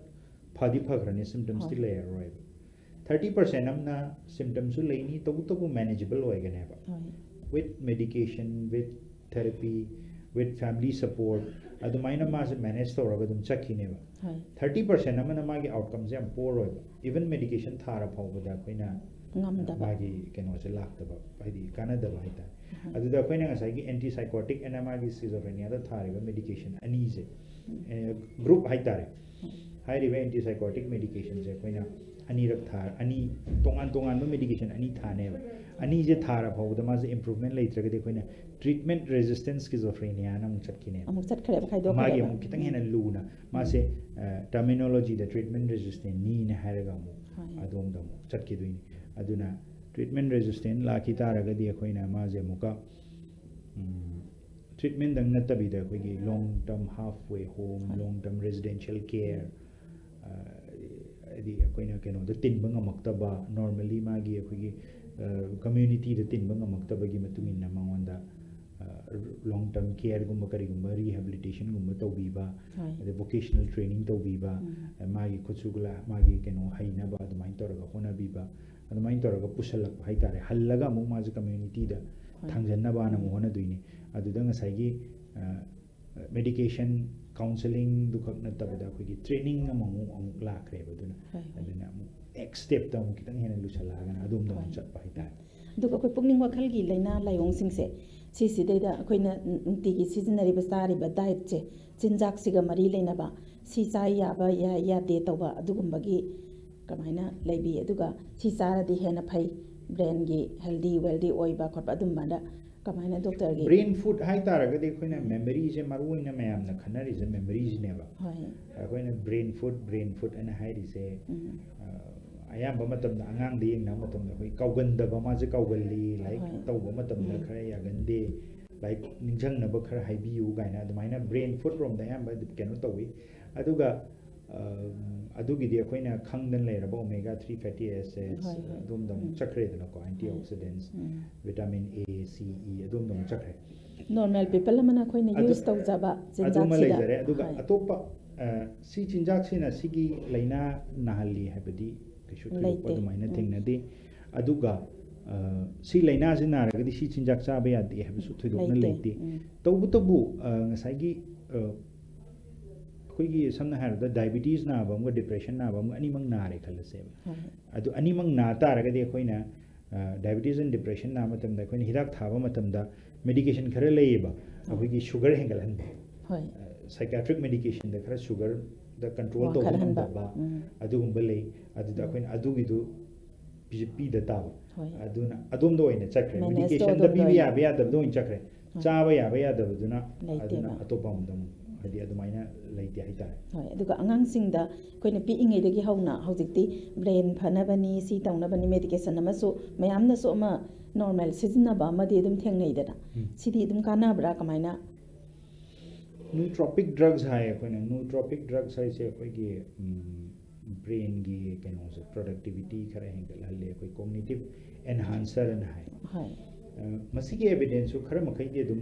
ꯐꯗꯤ ꯐꯈ꯭ꯔꯅꯤ, ꯁꯤꯝꯇꯝꯁꯇꯤ ꯍꯣꯏ꯫ ꯂꯩꯔꯔꯣꯏꯕ꯫ ꯊꯥꯔꯇꯤ ꯄꯥꯔꯁꯦꯟ ꯑꯃꯅ ꯁꯤꯝꯇꯝꯁꯨ ꯂꯩꯅꯤ, ꯇꯧꯕꯇꯕꯨ ꯃꯦꯅꯦꯖꯦꯕꯜ ꯑꯣꯏꯒꯅꯦꯕ꯫ ꯍꯣꯏ꯫ With medication, with therapy, with family support, ꯑꯗꯨꯃꯥꯏꯅ ꯃꯥꯁꯦ ꯃꯦꯅꯦꯖ ꯇꯧꯔꯒ ꯑꯗꯨꯝ ꯆꯠꯈꯤꯅꯦꯕ꯫ ꯍꯣꯏ꯫ ꯊꯥꯔꯇꯤ ꯄꯥꯔꯁꯦꯟ ꯑꯃꯅ ꯃꯥꯒꯤ ꯑꯥꯎꯠꯀꯝꯁꯦ ꯌꯥꯝ ꯄꯣꯔ ꯑꯣꯏꯕ꯫ ꯏꯚꯟ ꯃꯦꯗꯤꯀꯦꯁꯟ ꯊꯥꯔ ꯐꯥꯎꯕꯗ ꯑꯩꯈꯣꯏꯅ ꯉꯝꯗꯕ꯫ ꯃꯥꯒꯤ ꯀꯩꯅꯣꯁꯦ ꯂꯥꯛꯇꯕ, ꯍꯥꯏꯗꯤ ꯀꯥꯟꯅꯗꯕ ꯍꯥꯏꯇꯥꯔꯦ꯫ ꯍꯣꯏ꯫ ꯑꯗꯨꯗ ꯑꯩꯈꯣꯏꯅ ꯉꯁꯥꯏꯒꯤ ꯑꯦꯟꯇꯤ ꯁꯥꯏꯀꯣꯇꯤꯛ ꯑꯅ ꯃꯥꯒꯤ ꯁ꯭ꯀꯤꯖꯣꯐ꯭ꯔꯦꯅꯤꯌꯥꯗ ꯊꯥꯔꯤꯕ ꯃꯦꯗꯤꯀꯦꯁꯟ ꯑꯅꯤꯁꯦ, ꯎꯝ꯫ ꯑꯦ, ꯒ꯭ꯔꯨꯞ ꯍꯥꯏꯇꯥꯔꯦ꯫ ꯎꯝ꯫ ꯍꯥꯏꯔꯤꯕ ꯑꯦꯟꯇꯤ ꯁꯥꯏꯀꯣꯇꯤꯛ ꯃꯦꯗꯤꯀꯦꯁꯟꯁꯦ ꯑꯩꯈꯣꯏꯅ ꯑꯅꯤꯔꯛ ꯊꯥ-, ꯑꯅꯤ, ꯇꯣꯉꯥꯟ ꯇꯣꯉꯥꯟꯕ ꯃꯦꯗꯤꯀꯦꯁꯟ ꯑꯅꯤ ꯊꯥꯅꯦꯕ꯫ ꯑꯅꯤꯁꯦ ꯊꯥꯔ ꯐꯥꯎꯕꯗ ꯃꯥꯁꯦ ꯏꯝꯄ꯭ꯔꯨꯚꯃꯦꯟ ꯂꯩꯇ꯭ꯔꯒꯗꯤ ꯑꯩꯈꯣꯏꯅ ꯇ꯭ꯔꯤꯠꯃꯦꯟꯠ ꯔꯦꯖꯤꯁꯇꯦꯟꯁ ꯁ꯭ꯀꯤꯖꯣꯐ꯭ꯔꯦꯅꯤꯌꯥꯅ ꯑꯃꯨꯛ ꯆꯠꯈꯤꯅꯦꯕ꯫ ꯑꯃꯨꯛ ꯆꯠꯈ꯭ꯔꯦꯕ, ꯈꯥꯏꯗꯣꯛꯈ꯭ꯔꯦꯕ꯫ ꯃꯥꯒꯤ ꯑꯃꯨꯛ ꯈꯤꯇꯪ ꯎꯝ꯫ ꯍꯦꯟꯅ ꯂꯨꯅ, ꯃꯥꯁꯦ, ꯑ, ꯇꯔꯃꯤꯅꯣꯂꯣꯖꯤꯗ ꯇ꯭ꯔꯤꯠꯃꯦꯟꯠ ꯔꯦꯖꯤꯁꯇꯦꯟꯠꯅꯤꯅ ꯍꯥꯏꯔꯒ ꯑꯃꯨꯛ ꯍꯣꯏ꯫ ꯑꯗꯣꯝꯗ ꯑꯃꯨꯛ ꯆꯠꯈꯤꯗꯣꯏꯅꯤ꯫ ꯑꯗꯨꯅ ꯇ꯭ꯔꯤꯠꯃꯦꯟꯠ ꯔꯦꯖꯤꯁꯇꯦꯟꯠ ꯂꯥꯛꯈꯤ ꯇꯥꯔꯒꯗꯤ ꯑꯩꯈꯣꯏꯅ ꯃꯥꯁꯦ ꯑꯃꯨꯛꯀ, ꯎꯝ, ꯇ꯭ꯔꯤꯠꯃꯦꯟꯠꯗꯪ ꯅꯠꯇꯕꯤꯗ ꯑꯩꯈꯣꯏꯒꯤ ꯂꯣꯡ ꯇꯔꯝ ꯍꯥꯐꯋꯦ ꯍꯣꯝ, ꯍꯣꯏ꯫ ꯂꯣꯡ ꯇꯔꯝ ꯔꯦꯖꯤꯗꯦꯟꯁꯤꯌꯦꯜ ꯀꯦꯌꯔ, ꯑ, ꯍꯥꯏꯗꯤ ꯑꯩꯈꯣꯏꯅ ꯀꯩꯅꯣꯗ ꯇꯤꯟꯕ ꯉꯝꯃꯛꯇꯕ, ꯅꯣꯔꯃꯦꯜꯂꯤ ꯃꯥꯒꯤ ꯑꯩꯈꯣꯏꯒꯤ, ꯑ, ꯀꯝꯃ꯭ꯌꯨꯅꯤꯇꯤꯗ ꯇꯤꯟꯕ ꯉꯝꯃꯛꯇꯕꯒꯤ ꯃꯇꯨꯡ ꯏꯟꯅ ꯃꯉꯣꯟꯗ, ꯑ, ꯂꯣꯡ ꯇꯔꯝ ꯀꯦꯌꯔꯒꯨꯝꯕ ꯀꯔꯤꯒꯨꯝꯕ ꯔꯤꯍꯦꯕꯤꯂꯤꯇꯦꯁꯟꯒꯨꯝꯕ ꯇꯧꯕꯤꯕ, ꯍꯣꯏ꯫ ꯑꯗꯩ ꯚꯣꯀꯦꯁꯅꯦꯜ ꯇ꯭ꯔꯦꯅꯤꯡ ꯇꯧꯕꯤꯕ, ꯎꯝ꯫ ꯃꯥꯒꯤ ꯈꯨꯠꯁꯨ ꯈꯨꯠꯂꯥꯏ, ꯃꯥꯒꯤ ꯀꯩꯅꯣ ꯍꯩꯅꯕ ꯑꯗꯨꯃꯥꯏꯅ ꯇꯧꯔꯒ ꯍꯣꯠꯅꯕꯤꯕ, ꯑꯗꯨꯃꯥꯏꯅ ꯇꯧꯔꯒ ꯄꯨꯁꯜꯂꯛꯄ ꯍꯥꯏꯇꯥꯔꯦ꯫ ꯍꯜꯂꯒ ꯑꯃꯨꯛ ꯃꯥꯁꯦ ꯀꯝꯃ꯭ꯌꯨꯅꯤꯇꯤꯗ ꯍꯣꯏ꯫ ꯊꯥꯡꯖꯟꯅꯕꯅ ꯑꯃꯨꯛ ꯎꯝ꯫ ꯍꯣꯠꯅꯗꯣꯏꯅꯤ꯫ ꯑꯗꯨꯗ ꯉꯁꯥꯏꯒꯤ, ꯑ, ꯃꯦꯗꯤꯀꯦꯁꯟ, ꯀꯥꯎꯟꯁꯦꯂꯤꯡꯗꯨꯈꯛ ꯅꯠꯇꯕꯗ ꯑꯩꯈꯣꯏꯒꯤ ꯇ꯭ꯔꯦꯅꯤꯡ ꯑꯃꯃꯨꯛ ꯑꯃꯨꯛ ꯂꯥꯛꯈ꯭ꯔꯦꯕ꯫ ꯑꯗꯨꯅ, ꯍꯣꯏ, ꯍꯣꯏ꯫ ꯑꯗꯨꯅ ꯑꯃꯨꯛ ꯅꯦꯛꯁ ꯁ꯭ꯇꯦꯞꯇ ꯑꯃꯨꯛ ꯈꯤꯇꯪ ꯍꯦꯟꯅ ꯂꯨꯁꯜꯂꯛꯑꯒꯅ ꯑꯗꯣꯝꯗ ꯑꯃꯨꯛ ꯍꯣꯏ꯫ ꯆꯠꯄ ꯍꯥꯏꯇꯥꯔꯦ꯫ ꯑꯗꯨꯒ ꯑꯩꯈꯣꯏ ꯄꯨꯛꯅꯤꯡ ꯋꯥꯈꯜꯒꯤ ꯂꯥꯏꯅꯥ ꯂꯥꯏꯑꯣꯡꯁꯤꯡꯁꯦ, ꯁꯤꯁꯤꯗꯩꯗ ꯑꯩꯈꯣꯏꯅ ꯅꯨꯡꯇꯤꯒꯤ ꯁꯤꯖꯤꯟꯅꯔꯤꯕ, ꯆꯥꯔꯤꯕ ꯗꯥꯏꯠꯁꯦ, ꯆꯤꯟꯖꯥꯛꯁꯤꯒ ꯃꯔꯤ ꯂꯩꯅꯕ, ꯁꯤ ꯆꯥ ꯌꯥꯕ, ꯌꯥꯏ ꯌꯥꯗꯦ ꯇꯧꯕ ꯑꯗꯨꯒꯨꯝꯕꯒꯤ ꯀꯃꯥꯏꯅ ꯂꯩꯕꯤ? ꯑꯗꯨꯒ ꯁꯤ ꯆꯥꯔꯗꯤ ꯍꯦꯟꯅ ꯐꯩ, ꯕ꯭ꯔꯦꯟꯒꯤ ꯍꯦꯜꯗꯤ ꯋꯦꯜꯗꯤ ꯑꯣꯏꯕ ꯈꯣꯠꯄ, ꯑꯗꯨꯝꯕꯗ ꯀꯃꯥꯏꯅ ꯗꯣꯛꯇꯔꯒꯤ? ꯕ꯭ꯔꯦꯟ ꯐꯨꯗ ꯍꯥꯏꯇꯥꯔꯒꯗꯤ ꯑꯩꯈꯣꯏꯅ ꯃꯦꯃꯣꯔꯤꯁꯦ, ꯃꯔꯨ ꯑꯣꯏꯅ ꯃꯌꯥꯝꯅ ꯈꯟꯅꯔꯤꯁꯦ ꯃꯦꯃꯣꯔꯤꯁꯤꯅꯦꯕ꯫ ꯍꯣꯏ꯫ ꯑꯩꯈꯣꯏꯅ ꯕ꯭ꯔꯦꯟ ꯐꯨꯗ, ꯕ꯭ꯔꯦꯟ ꯐꯨꯗ ꯍꯥꯏꯅ ꯍꯥꯏꯔꯤꯁꯦ, ꯎꯝ꯫ ꯑ, ꯑꯌꯥꯝꯕ ꯃꯇꯝꯗ ꯑꯉꯥꯡꯗ ꯌꯦꯡꯅꯕ ꯃꯇꯝꯗ ꯑꯩꯈꯣꯏ ꯀꯥꯎꯒꯟꯗꯕ, ꯃꯥꯁꯦ ꯀꯥꯎꯒꯜꯂꯤ, ꯂꯥꯏꯔꯤꯛ ꯍꯣꯏ꯫ ꯇꯧꯕ ꯃꯇꯝꯗ ꯎꯝ꯫ ꯈꯔ ꯌꯥꯒꯟꯗꯦ, ꯂꯥꯏꯔꯤꯛ ꯅꯤꯡꯁꯤꯡꯅꯕ ꯈꯔ ꯍꯥꯏꯕꯤꯌꯨ ꯀꯥꯏꯅ ꯑꯗꯨꯃꯥꯏꯅ ꯕ꯭ꯔꯦꯟ ꯐꯨꯗ ꯔꯣꯝꯗ ꯑꯌꯥꯝꯕ ꯀꯩꯅꯣ ꯇꯧꯋꯤ꯫ ꯑꯗꯨꯒ, ꯑ, ꯑꯗꯨꯒꯤꯗꯤ ꯑꯩꯈꯣꯏꯅ ꯈꯪꯗꯅ ꯂꯩꯔꯕ omega three fatty acids, ꯍꯣꯏ, ꯍꯣꯏ꯫ ꯑꯗꯣꯝꯗ ꯑꯃꯨꯛ ꯎꯝ꯫ ꯆꯠꯈ꯭ꯔꯦꯗꯅꯀꯣ, antioxidants, um. vitamin A, C, E, ꯑꯗꯣꯝꯗ ꯑꯃꯨꯛ ꯆꯠꯈ꯭ꯔꯦ꯫ ꯅꯣꯔꯃꯦꯜ ꯄꯤꯄꯜ ꯑꯃꯅ ꯑꯩꯈꯣꯏꯅ ꯑꯗꯨ-, ꯌꯨꯁ ꯇꯧꯖꯕ ꯑꯗꯨꯃ ꯆꯤꯟꯖꯥꯛꯁꯤꯗ꯫ ꯂꯩꯖꯔꯦ꯫ ꯑꯗꯨꯒ ꯍꯣꯏ꯫ ꯑꯇꯣꯞꯄ, ꯑ, ꯁꯤ ꯆꯤꯟꯖꯥꯛꯁꯤꯅ ꯁꯤꯒꯤ ꯂꯥꯏꯅꯥ ꯅꯥꯍꯜꯂꯤ ꯍꯥꯏꯕꯗꯤ ꯀꯩꯁꯨ ꯊꯣꯏꯗꯣꯛꯄ ꯂꯩꯇꯦ꯫ ꯑꯗꯨꯃꯥꯏꯅ ꯎꯝ꯫ ꯊꯦꯡꯅꯗꯦ꯫ ꯑꯗꯨꯒ, ꯑ, ꯁꯤ ꯂꯥꯏꯅꯥꯁꯤ ꯅꯥꯔꯒꯗꯤ ꯁꯤ ꯆꯤꯟꯖꯥꯛ ꯆꯥꯕ ꯌꯥꯗꯦ ꯍꯥꯏꯕꯁꯨ ꯊꯣꯏꯗꯣꯛꯅ ꯂꯩꯇꯦ꯫ ꯂꯩꯇꯦ꯫ ꯎꯝ꯫ ꯇꯧꯕꯇꯕꯨ, ꯑ, ꯉꯁꯥꯏꯒꯤ, ꯑ, ꯑꯩꯈꯣꯏꯒꯤ ꯁꯝꯅ ꯍꯥꯏꯔꯕꯗ ꯗꯥꯏꯕꯤꯇꯤꯁ ꯅꯥꯕ ꯑꯃꯒ ꯗꯤꯄ꯭ꯔꯦꯁꯟ ꯅꯥꯕ ꯑꯃꯒ ꯑꯅꯤꯃꯛ ꯅꯥꯔꯦ ꯈꯜꯂꯁꯦꯕ꯫ ꯍꯣꯏ꯫ ꯑꯗꯨ ꯑꯅꯤꯃꯛ ꯅꯥ ꯇꯥꯔꯒꯗꯤ ꯑꯩꯈꯣꯏꯅ, ꯑ, diabetes and depression ꯅꯥꯕ ꯃꯇꯝꯗ ꯑꯩꯈꯣꯏꯅ ꯍꯤꯗꯥꯛ ꯊꯥꯕ ꯃꯇꯝꯗ ꯃꯦꯗꯤꯀꯦꯁꯟ ꯈꯔ ꯂꯩꯌꯦꯕ, ꯎꯝ꯫ ꯑꯩꯈꯣꯏꯒꯤ ꯁꯨꯒꯔ ꯍꯦꯟꯒꯠꯍꯟꯕ꯫ ꯍꯣꯏ꯫ ꯑ, psychiatric medicationꯗ ꯈꯔ ꯁꯨꯒꯔꯗ ꯀꯟꯇ꯭ꯔꯣꯜ ꯇꯧꯕ ꯋꯥꯡꯈꯠꯍꯟꯕ꯫ ꯉꯝꯗꯕ ꯎꯝ꯫ ꯑꯗꯨꯒꯨꯝꯕ ꯂꯩ꯫ ꯑꯗꯨꯗ ꯎꯝ꯫ ꯑꯩꯈꯣꯏꯅ ꯑꯗꯨꯒꯤꯗꯨ ꯄꯤ-, ꯄꯤꯗ ꯇꯥꯕ꯫ ꯍꯣꯏ꯫ ꯑꯗꯨꯅ ꯑꯗꯣꯝꯗ ꯑꯣꯏꯅ ꯆꯠꯈ꯭ꯔꯦ꯫ Manage ꯃꯦꯗꯤꯀꯦꯁꯟꯗ ꯇꯧꯗꯣꯝꯗ ꯄꯤꯕ ꯑꯣꯏꯅ꯫ ꯌꯥꯕ ꯌꯥꯗꯕꯗ ꯑꯣꯏꯅ ꯆꯠꯈ꯭ꯔꯦ꯫ ꯍꯣꯏ꯫ ꯆꯥꯕ ꯌꯥꯕ ꯌꯥꯗꯕꯗꯨꯅ ꯑꯗꯨꯅ ꯂꯩꯇꯦꯕ꯫ ꯑꯇꯣꯞꯄ ꯑꯃꯗ ꯑꯃꯨꯛ, ꯍꯥꯏꯗꯤ, ꯑꯗꯨꯃꯥꯏꯅ ꯂꯩꯇꯦ ꯍꯥꯏꯇꯥꯔꯦ꯫ ꯍꯣꯏ, ꯑꯗꯨꯒ ꯑꯉꯥꯡꯁꯤꯡꯗ ꯑꯩꯈꯣꯏꯅ ꯄꯤꯛꯏꯉꯩꯗꯒꯤ ꯍꯧꯅ ꯍꯧꯖꯤꯛꯇꯤ ꯕ꯭ꯔꯦꯟ ꯐꯅꯕꯅꯤ, ꯁꯤ ꯇꯧꯅꯕꯅꯤ, ꯃꯦꯗꯤꯀꯦꯁꯟ ꯑꯃꯁꯨ ꯃꯌꯥꯝꯅꯁꯨ ꯑꯃ ꯅꯣꯔꯃꯦꯜ ꯁꯤꯖꯤꯟꯅꯕ ꯑꯃꯗꯤ ꯑꯗꯨꯝ ꯊꯦꯡꯅꯩꯗꯅ꯫ ꯎꯝ꯫ ꯁꯤꯗꯤ ꯑꯗꯨꯝ ꯀꯥꯟꯅꯕ꯭ꯔꯥ ꯀꯃꯥꯏꯅ? Nootropic drugs ꯍꯥꯏ ꯑꯩꯈꯣꯏꯅ꯫ Nootropic drugs ꯍꯥꯏꯁꯦ ꯑꯩꯈꯣꯏꯒꯤ, ꯎꯝ, ꯕ꯭ꯔꯦꯟꯒꯤ ꯀꯩꯅꯣꯁꯦ, productivity ꯈꯔ ꯍꯦꯟꯒꯠꯍꯜꯂꯦ꯫ ꯑꯩꯈꯣꯏ cognitive enhancer ꯑꯅ ꯍꯥꯏ꯫ ꯍꯣꯏ꯫ ꯑ, ꯃꯁꯤꯒꯤ ꯑꯦꯕꯤꯗꯦꯟꯁꯁꯨ ꯈꯔ ꯃꯈꯩꯗꯤ ꯑꯗꯨꯝ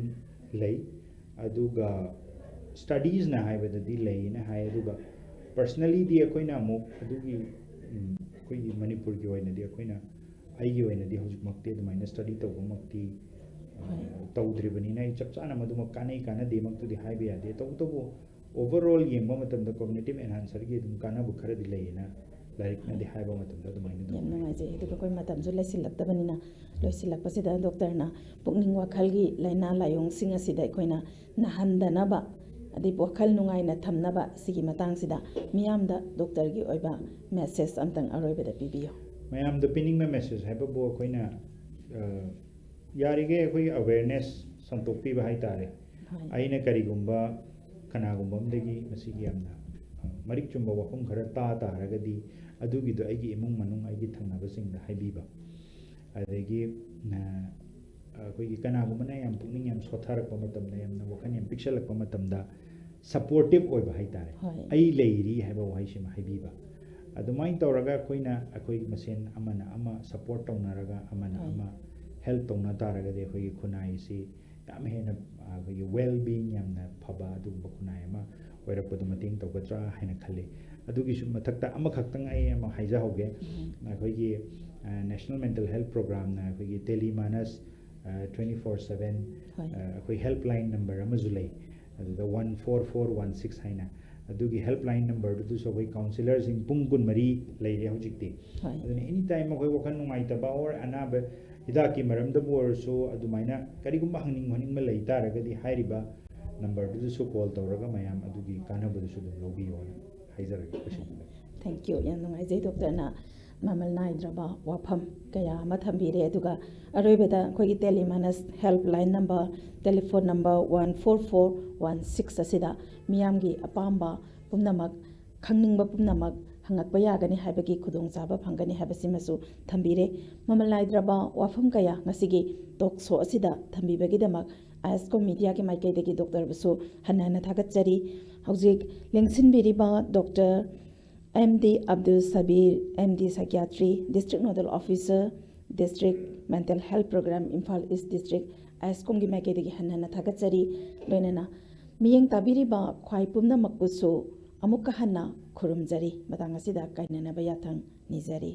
ꯂꯩ, ꯑꯗꯨꯒ ꯁ꯭ꯇꯗꯤꯁꯅ ꯍꯥꯏꯕꯗꯗꯤ ꯂꯩꯅ ꯍꯥꯏ, ꯑꯗꯨꯒ ꯄꯔꯁꯅꯦꯂꯤꯗꯤ ꯑꯩꯈꯣꯏꯅ ꯑꯃꯨꯛ ꯑꯗꯨꯒꯤ, ꯎꯝ, ꯑꯩꯈꯣꯏꯒꯤ ꯃꯅꯤꯄꯨꯔꯒꯤ ꯑꯣꯏꯅꯗꯤ ꯑꯩꯈꯣꯏꯅ, ꯑꯩꯒꯤ ꯑꯣꯏꯅꯗꯤ ꯍꯧꯖꯤꯛꯃꯛꯇꯤ ꯑꯗꯨꯃꯥꯏꯅ ꯁ꯭ꯇꯗꯤ ꯇꯧꯕꯃꯛꯇꯤ, ꯑ, ꯍꯣꯏ꯫ ꯇꯧꯗ꯭ꯔꯤꯕꯅꯤꯅ ꯑꯩ ꯆꯞ ꯆꯥꯅ ꯃꯗꯨꯃꯛ ꯀꯥꯟꯅꯩ ꯀꯥꯟꯅꯗꯦꯃꯛꯇꯨꯗꯤ ꯍꯥꯏꯕ ꯌꯥꯗꯦ꯫ ꯇꯧꯕꯇꯕꯨ ꯑꯣꯚꯔꯑꯣꯜ ꯌꯦꯡꯕ ꯃꯇꯝꯗ ꯀꯣꯒꯅꯤꯇꯤꯚ ꯑꯦꯟꯍꯥꯟꯁꯔꯒꯤ ꯑꯗꯨꯝ ꯀꯥꯟꯅꯕ ꯈꯔꯗꯤ ꯂꯩꯌꯦꯅ ꯂꯥꯏꯔꯤꯛꯅꯗꯤ ꯍꯥꯏꯕ ꯃꯇꯝꯗ ꯑꯗꯨꯃꯥꯏꯅ ꯑꯗꯨꯝ ꯌꯥꯝ ꯍꯥꯏ꯫ ꯅꯨꯡꯉꯥꯏꯖꯩ꯫ ꯑꯗꯨꯒ ꯑꯩꯈꯣꯏ ꯃꯇꯝꯁꯨ ꯂꯩꯁꯤꯜꯂꯛꯇꯕꯅꯤꯅ, ꯂꯣꯏꯁꯤꯜꯂꯛꯄꯁꯤꯗ ꯗꯣꯛꯇꯔꯅ ꯄꯨꯛꯅꯤꯡ ꯋꯥꯈꯜꯒꯤ ꯂꯥꯏꯅꯥ ꯂꯥꯏꯑꯣꯡꯁꯤꯡ ꯑꯁꯤꯗ ꯑꯩꯈꯣꯏꯅ ꯅꯥꯍꯟꯗꯅꯕ, ꯑꯗꯩ ꯋꯥꯈꯜ ꯅꯨꯡꯉꯥꯏꯅ ꯊꯝꯅꯕ, ꯁꯤꯒꯤ ꯃꯇꯥꯡꯁꯤꯗ ꯃꯤꯌꯥꯝꯗ ꯗꯣꯛꯇꯔꯒꯤ ꯑꯣꯏꯕ ꯃꯦꯁꯦꯖ ꯑꯝꯇꯪ ꯑꯔꯣꯏꯕꯗ ꯄꯤꯕꯤꯌꯨ꯫ ꯃꯌꯥꯝꯗ ꯄꯤꯅꯤꯡꯕ ꯃꯦꯁꯦꯖ ꯍꯥꯏꯕꯕꯨ ꯑꯩꯈꯣꯏꯅ, ꯑ, ꯌꯥꯔꯤꯈꯩ ꯑꯩꯈꯣꯏꯒꯤ ꯑꯋꯦꯔꯅꯦꯁ ꯁꯟꯗꯣꯛꯄꯤꯕ ꯍꯥꯏꯇꯥꯔꯦ꯫ ꯍꯣꯏ꯫ ꯑꯩꯅ ꯀꯔꯤꯒꯨꯝꯕ ꯀꯅꯥꯒꯨꯝꯕ ꯑꯃꯗꯒꯤ ꯃꯁꯤꯒꯤ ꯌꯥꯝꯅ, ꯑ, ꯃꯔꯤꯛ ꯆꯨꯝꯕ ꯋꯥꯐꯝ ꯈꯔ ꯇꯥ ꯇꯥꯔꯒꯗꯤ, ꯑꯗꯨꯒꯤꯗꯣ ꯑꯩꯒꯤ ꯏꯃꯨꯡ ꯃꯅꯨꯡ, ꯑꯩꯒꯤ ꯊꯪꯅꯕꯁꯤꯡꯗ ꯍꯥꯏꯕꯤꯕ꯫ ꯑꯗꯒꯤ, ꯑ, ꯑꯩꯈꯣꯏꯒꯤ ꯀꯅꯥꯒꯨꯝꯕꯅ ꯌꯥꯝ ꯄꯨꯛꯅꯤꯡ ꯌꯥꯝ ꯁꯣꯠꯊꯔꯛꯄ ꯃꯇꯝꯗ, ꯌꯥꯝꯅ ꯋꯥꯈꯜ ꯌꯥꯝ ꯄꯤꯛꯁꯜꯂꯛꯄ ꯃꯇꯝꯗ, ꯁꯄꯣꯔꯇꯤꯞ ꯑꯣꯏꯕ ꯍꯥꯏꯇꯥꯔꯦ꯫ ꯍꯣꯏ꯫ "ꯑꯩ ꯂꯩꯔꯤ" ꯍꯥꯏꯕ ꯋꯥꯍꯩꯁꯤꯃ ꯍꯥꯏꯕꯤꯕ꯫ ꯑꯗꯨꯃꯥꯏꯅ ꯇꯧꯔꯒ ꯑꯩꯈꯣꯏꯅ, ꯑꯩꯈꯣꯏ ꯃꯁꯦꯟ ꯑꯃꯅ ꯑꯃ ꯁꯄꯣꯔꯠ ꯇꯧꯅꯔꯒ, ꯑꯃꯅ ꯍꯣꯏ꯫ ꯑꯃ ꯍꯦꯜꯞ ꯇꯧꯅ ꯇꯥꯔꯒꯗꯤ ꯑꯩꯈꯣꯏꯒꯤ ꯈꯨꯟꯅꯥꯏꯁꯤ ꯌꯥꯝ ꯍꯦꯟꯅ, ꯑ, ꯑꯩꯈꯣꯏꯒꯤ ꯋꯦꯜ ꯕꯤꯌꯤꯡ ꯌꯥꯝꯅ ꯐꯕ ꯑꯗꯨꯒꯨꯝꯕ ꯈꯨꯟꯅꯥꯏ ꯑꯃ ꯑꯣꯏꯔꯛꯄꯗ ꯃꯇꯦꯡ ꯇꯧꯒꯗ꯭ꯔꯥ ꯍꯥꯏꯅ ꯈꯜꯂꯤ꯫ ꯑꯗꯨꯒꯤꯁꯨ ꯃꯊꯛꯇ ꯑꯃꯈꯛꯇꯪ ꯑꯩ ꯑꯃ ꯍꯥꯏꯖꯍꯧꯒꯦ꯫ ꯎꯝ꯫ ꯑꯩꯈꯣꯏꯒꯤ, ꯑ, ꯅꯦꯁꯅꯦꯜ ꯃꯦꯟꯇꯦꯜ ꯍꯦꯜꯠ ꯄ꯭ꯔꯣꯒ꯭ꯔꯥꯝꯅ ꯑꯩꯈꯣꯏꯒꯤ ꯇꯦꯂꯤꯃꯥꯅꯁ, ꯑ, ꯇ꯭ꯋꯦꯟꯇꯤ ꯐꯣꯔ ꯁꯚꯦꯟ, ꯍꯣꯏ꯫ ꯑ, ꯑꯩꯈꯣꯏ ꯍꯦꯜꯞꯂꯥꯏꯟ ꯅꯝꯕꯔ ꯑꯃꯁꯨ ꯂꯩ꯫ ꯑꯗꯨꯗ one four four one six ꯍꯥꯏꯅ꯫ ꯑꯗꯨꯒꯤ ꯍꯦꯜꯞꯂꯥꯏꯟ ꯅꯝꯕꯔꯗꯨꯗꯁꯨ ꯑꯩꯈꯣꯏ ꯀꯥꯎꯟꯁꯤꯂꯔꯁꯤꯡ ꯄꯨꯡ ꯀꯨꯟꯃꯔꯤ ꯂꯩꯔꯦ ꯍꯧꯖꯤꯛꯇꯤ꯫ ꯍꯣꯏ꯫ ꯑꯗꯨꯅ ꯑꯦꯅꯤ ꯇꯥꯏꯝ ꯑꯩꯈꯣꯏ ꯋꯥꯈꯜ ꯅꯨꯡꯉꯥꯏꯇꯕ ꯑꯣꯔ ꯑꯅꯥꯕ ꯍꯤꯗꯥꯛꯀꯤ ꯃꯔꯝꯗꯕꯨ ꯑꯣꯏꯔꯁꯨ, ꯑꯗꯨꯃꯥꯏꯅ ꯀꯔꯤꯒꯨꯝꯕ ꯍꯪꯅꯤꯡ ꯈꯣꯠꯅꯤꯡꯕ ꯂꯩ ꯇꯥꯔꯒꯗꯤ, ꯍꯥꯏꯔꯤꯕ ꯅꯝꯕꯔꯗꯨꯗꯁꯨ ꯀꯣꯜ ꯇꯧꯔꯒ ꯃꯌꯥꯝ ꯑꯗꯨꯒꯤ ꯀꯥꯟꯅꯕꯗꯨꯁꯨ ꯑꯗꯨꯝ ꯂꯧꯕꯤꯌꯣꯅ ꯍꯥꯏꯖꯔꯒꯦ꯫ ꯂꯣꯏꯁꯤꯟꯖꯔꯒꯦ꯫ Thank you꯫ ꯌꯥꯝ ꯅꯨꯡꯉꯥꯏꯖꯩ ꯗꯣꯛꯇꯔꯅ ꯃꯃꯜ ꯅꯥꯏꯗ꯭ꯔꯕ ꯋꯥꯐꯝ ꯀꯌꯥ ꯑꯃ ꯊꯝꯕꯤꯔꯦ꯫ ꯑꯗꯨꯒ ꯑꯔꯣꯏꯕꯗ ꯑꯩꯈꯣꯏꯒꯤ Telemanas helpline number, telephone number one four four one six ꯑꯁꯤꯗ ꯃꯤꯌꯥꯝꯒꯤ ꯑꯄꯥꯝꯕ ꯄꯨꯝꯅꯃꯛ, ꯈꯪꯅꯤꯡꯕ ꯄꯨꯝꯅꯃꯛ ꯍꯪꯉꯛꯄ ꯌꯥꯒꯅꯤ ꯍꯥꯏꯕꯒꯤ ꯈꯨꯗꯣꯡꯆꯥꯕ ꯐꯪꯒꯅꯤ ꯍꯥꯏꯕꯁꯤꯃꯁꯨ ꯊꯝꯕꯤꯔꯦ꯫ ꯃꯃꯜ ꯅꯥꯏꯗ꯭ꯔꯕ ꯋꯥꯐꯝ ꯀꯌꯥ ꯉꯁꯤꯒꯤ ꯇꯣꯛ ꯁꯣ ꯑꯁꯤꯗ ꯊꯝꯕꯤꯕꯒꯤꯗꯃꯛ ꯑꯥꯏꯑꯦꯁꯀꯣ ꯃꯤꯗꯤꯌꯥꯒꯤ ꯃꯥꯏꯀꯩꯗꯒꯤ ꯗꯣꯛꯇꯔꯕꯨꯁꯨ ꯍꯟꯅ ꯍꯟꯅ ꯊꯥꯒꯠꯆꯔꯤ꯫ ꯍꯧꯖꯤꯛ ꯂꯦꯡꯁꯤꯟꯕꯤꯔꯤꯕ doctor M D Abdul Sabir, M D psychiatry, district nodal officer, district Mental Health Program Imphal East District, ꯑꯥꯏꯁꯀꯣꯝꯒꯤ ꯃꯥꯏꯀꯩꯗꯒꯤ ꯍꯟꯅ ꯍꯟꯅ ꯊꯥꯒꯠꯆꯔꯤ꯫ ꯂꯣꯏꯅꯅ ꯃꯤꯠꯌꯦꯡ ꯇꯥꯕꯤꯔꯤꯕ ꯈ꯭ꯋꯥꯏ ꯄꯨꯝꯅꯃꯛꯄꯨꯁꯨ ꯑꯃꯨꯛꯀ ꯍꯟꯅ ꯈꯨꯔꯨꯝꯖꯔꯤ꯫ ꯃꯇꯥꯡ ꯑꯁꯤꯗ ꯀꯥꯏꯅꯅꯕ ꯌꯥꯊꯪ ꯅꯤꯖꯔꯤ꯫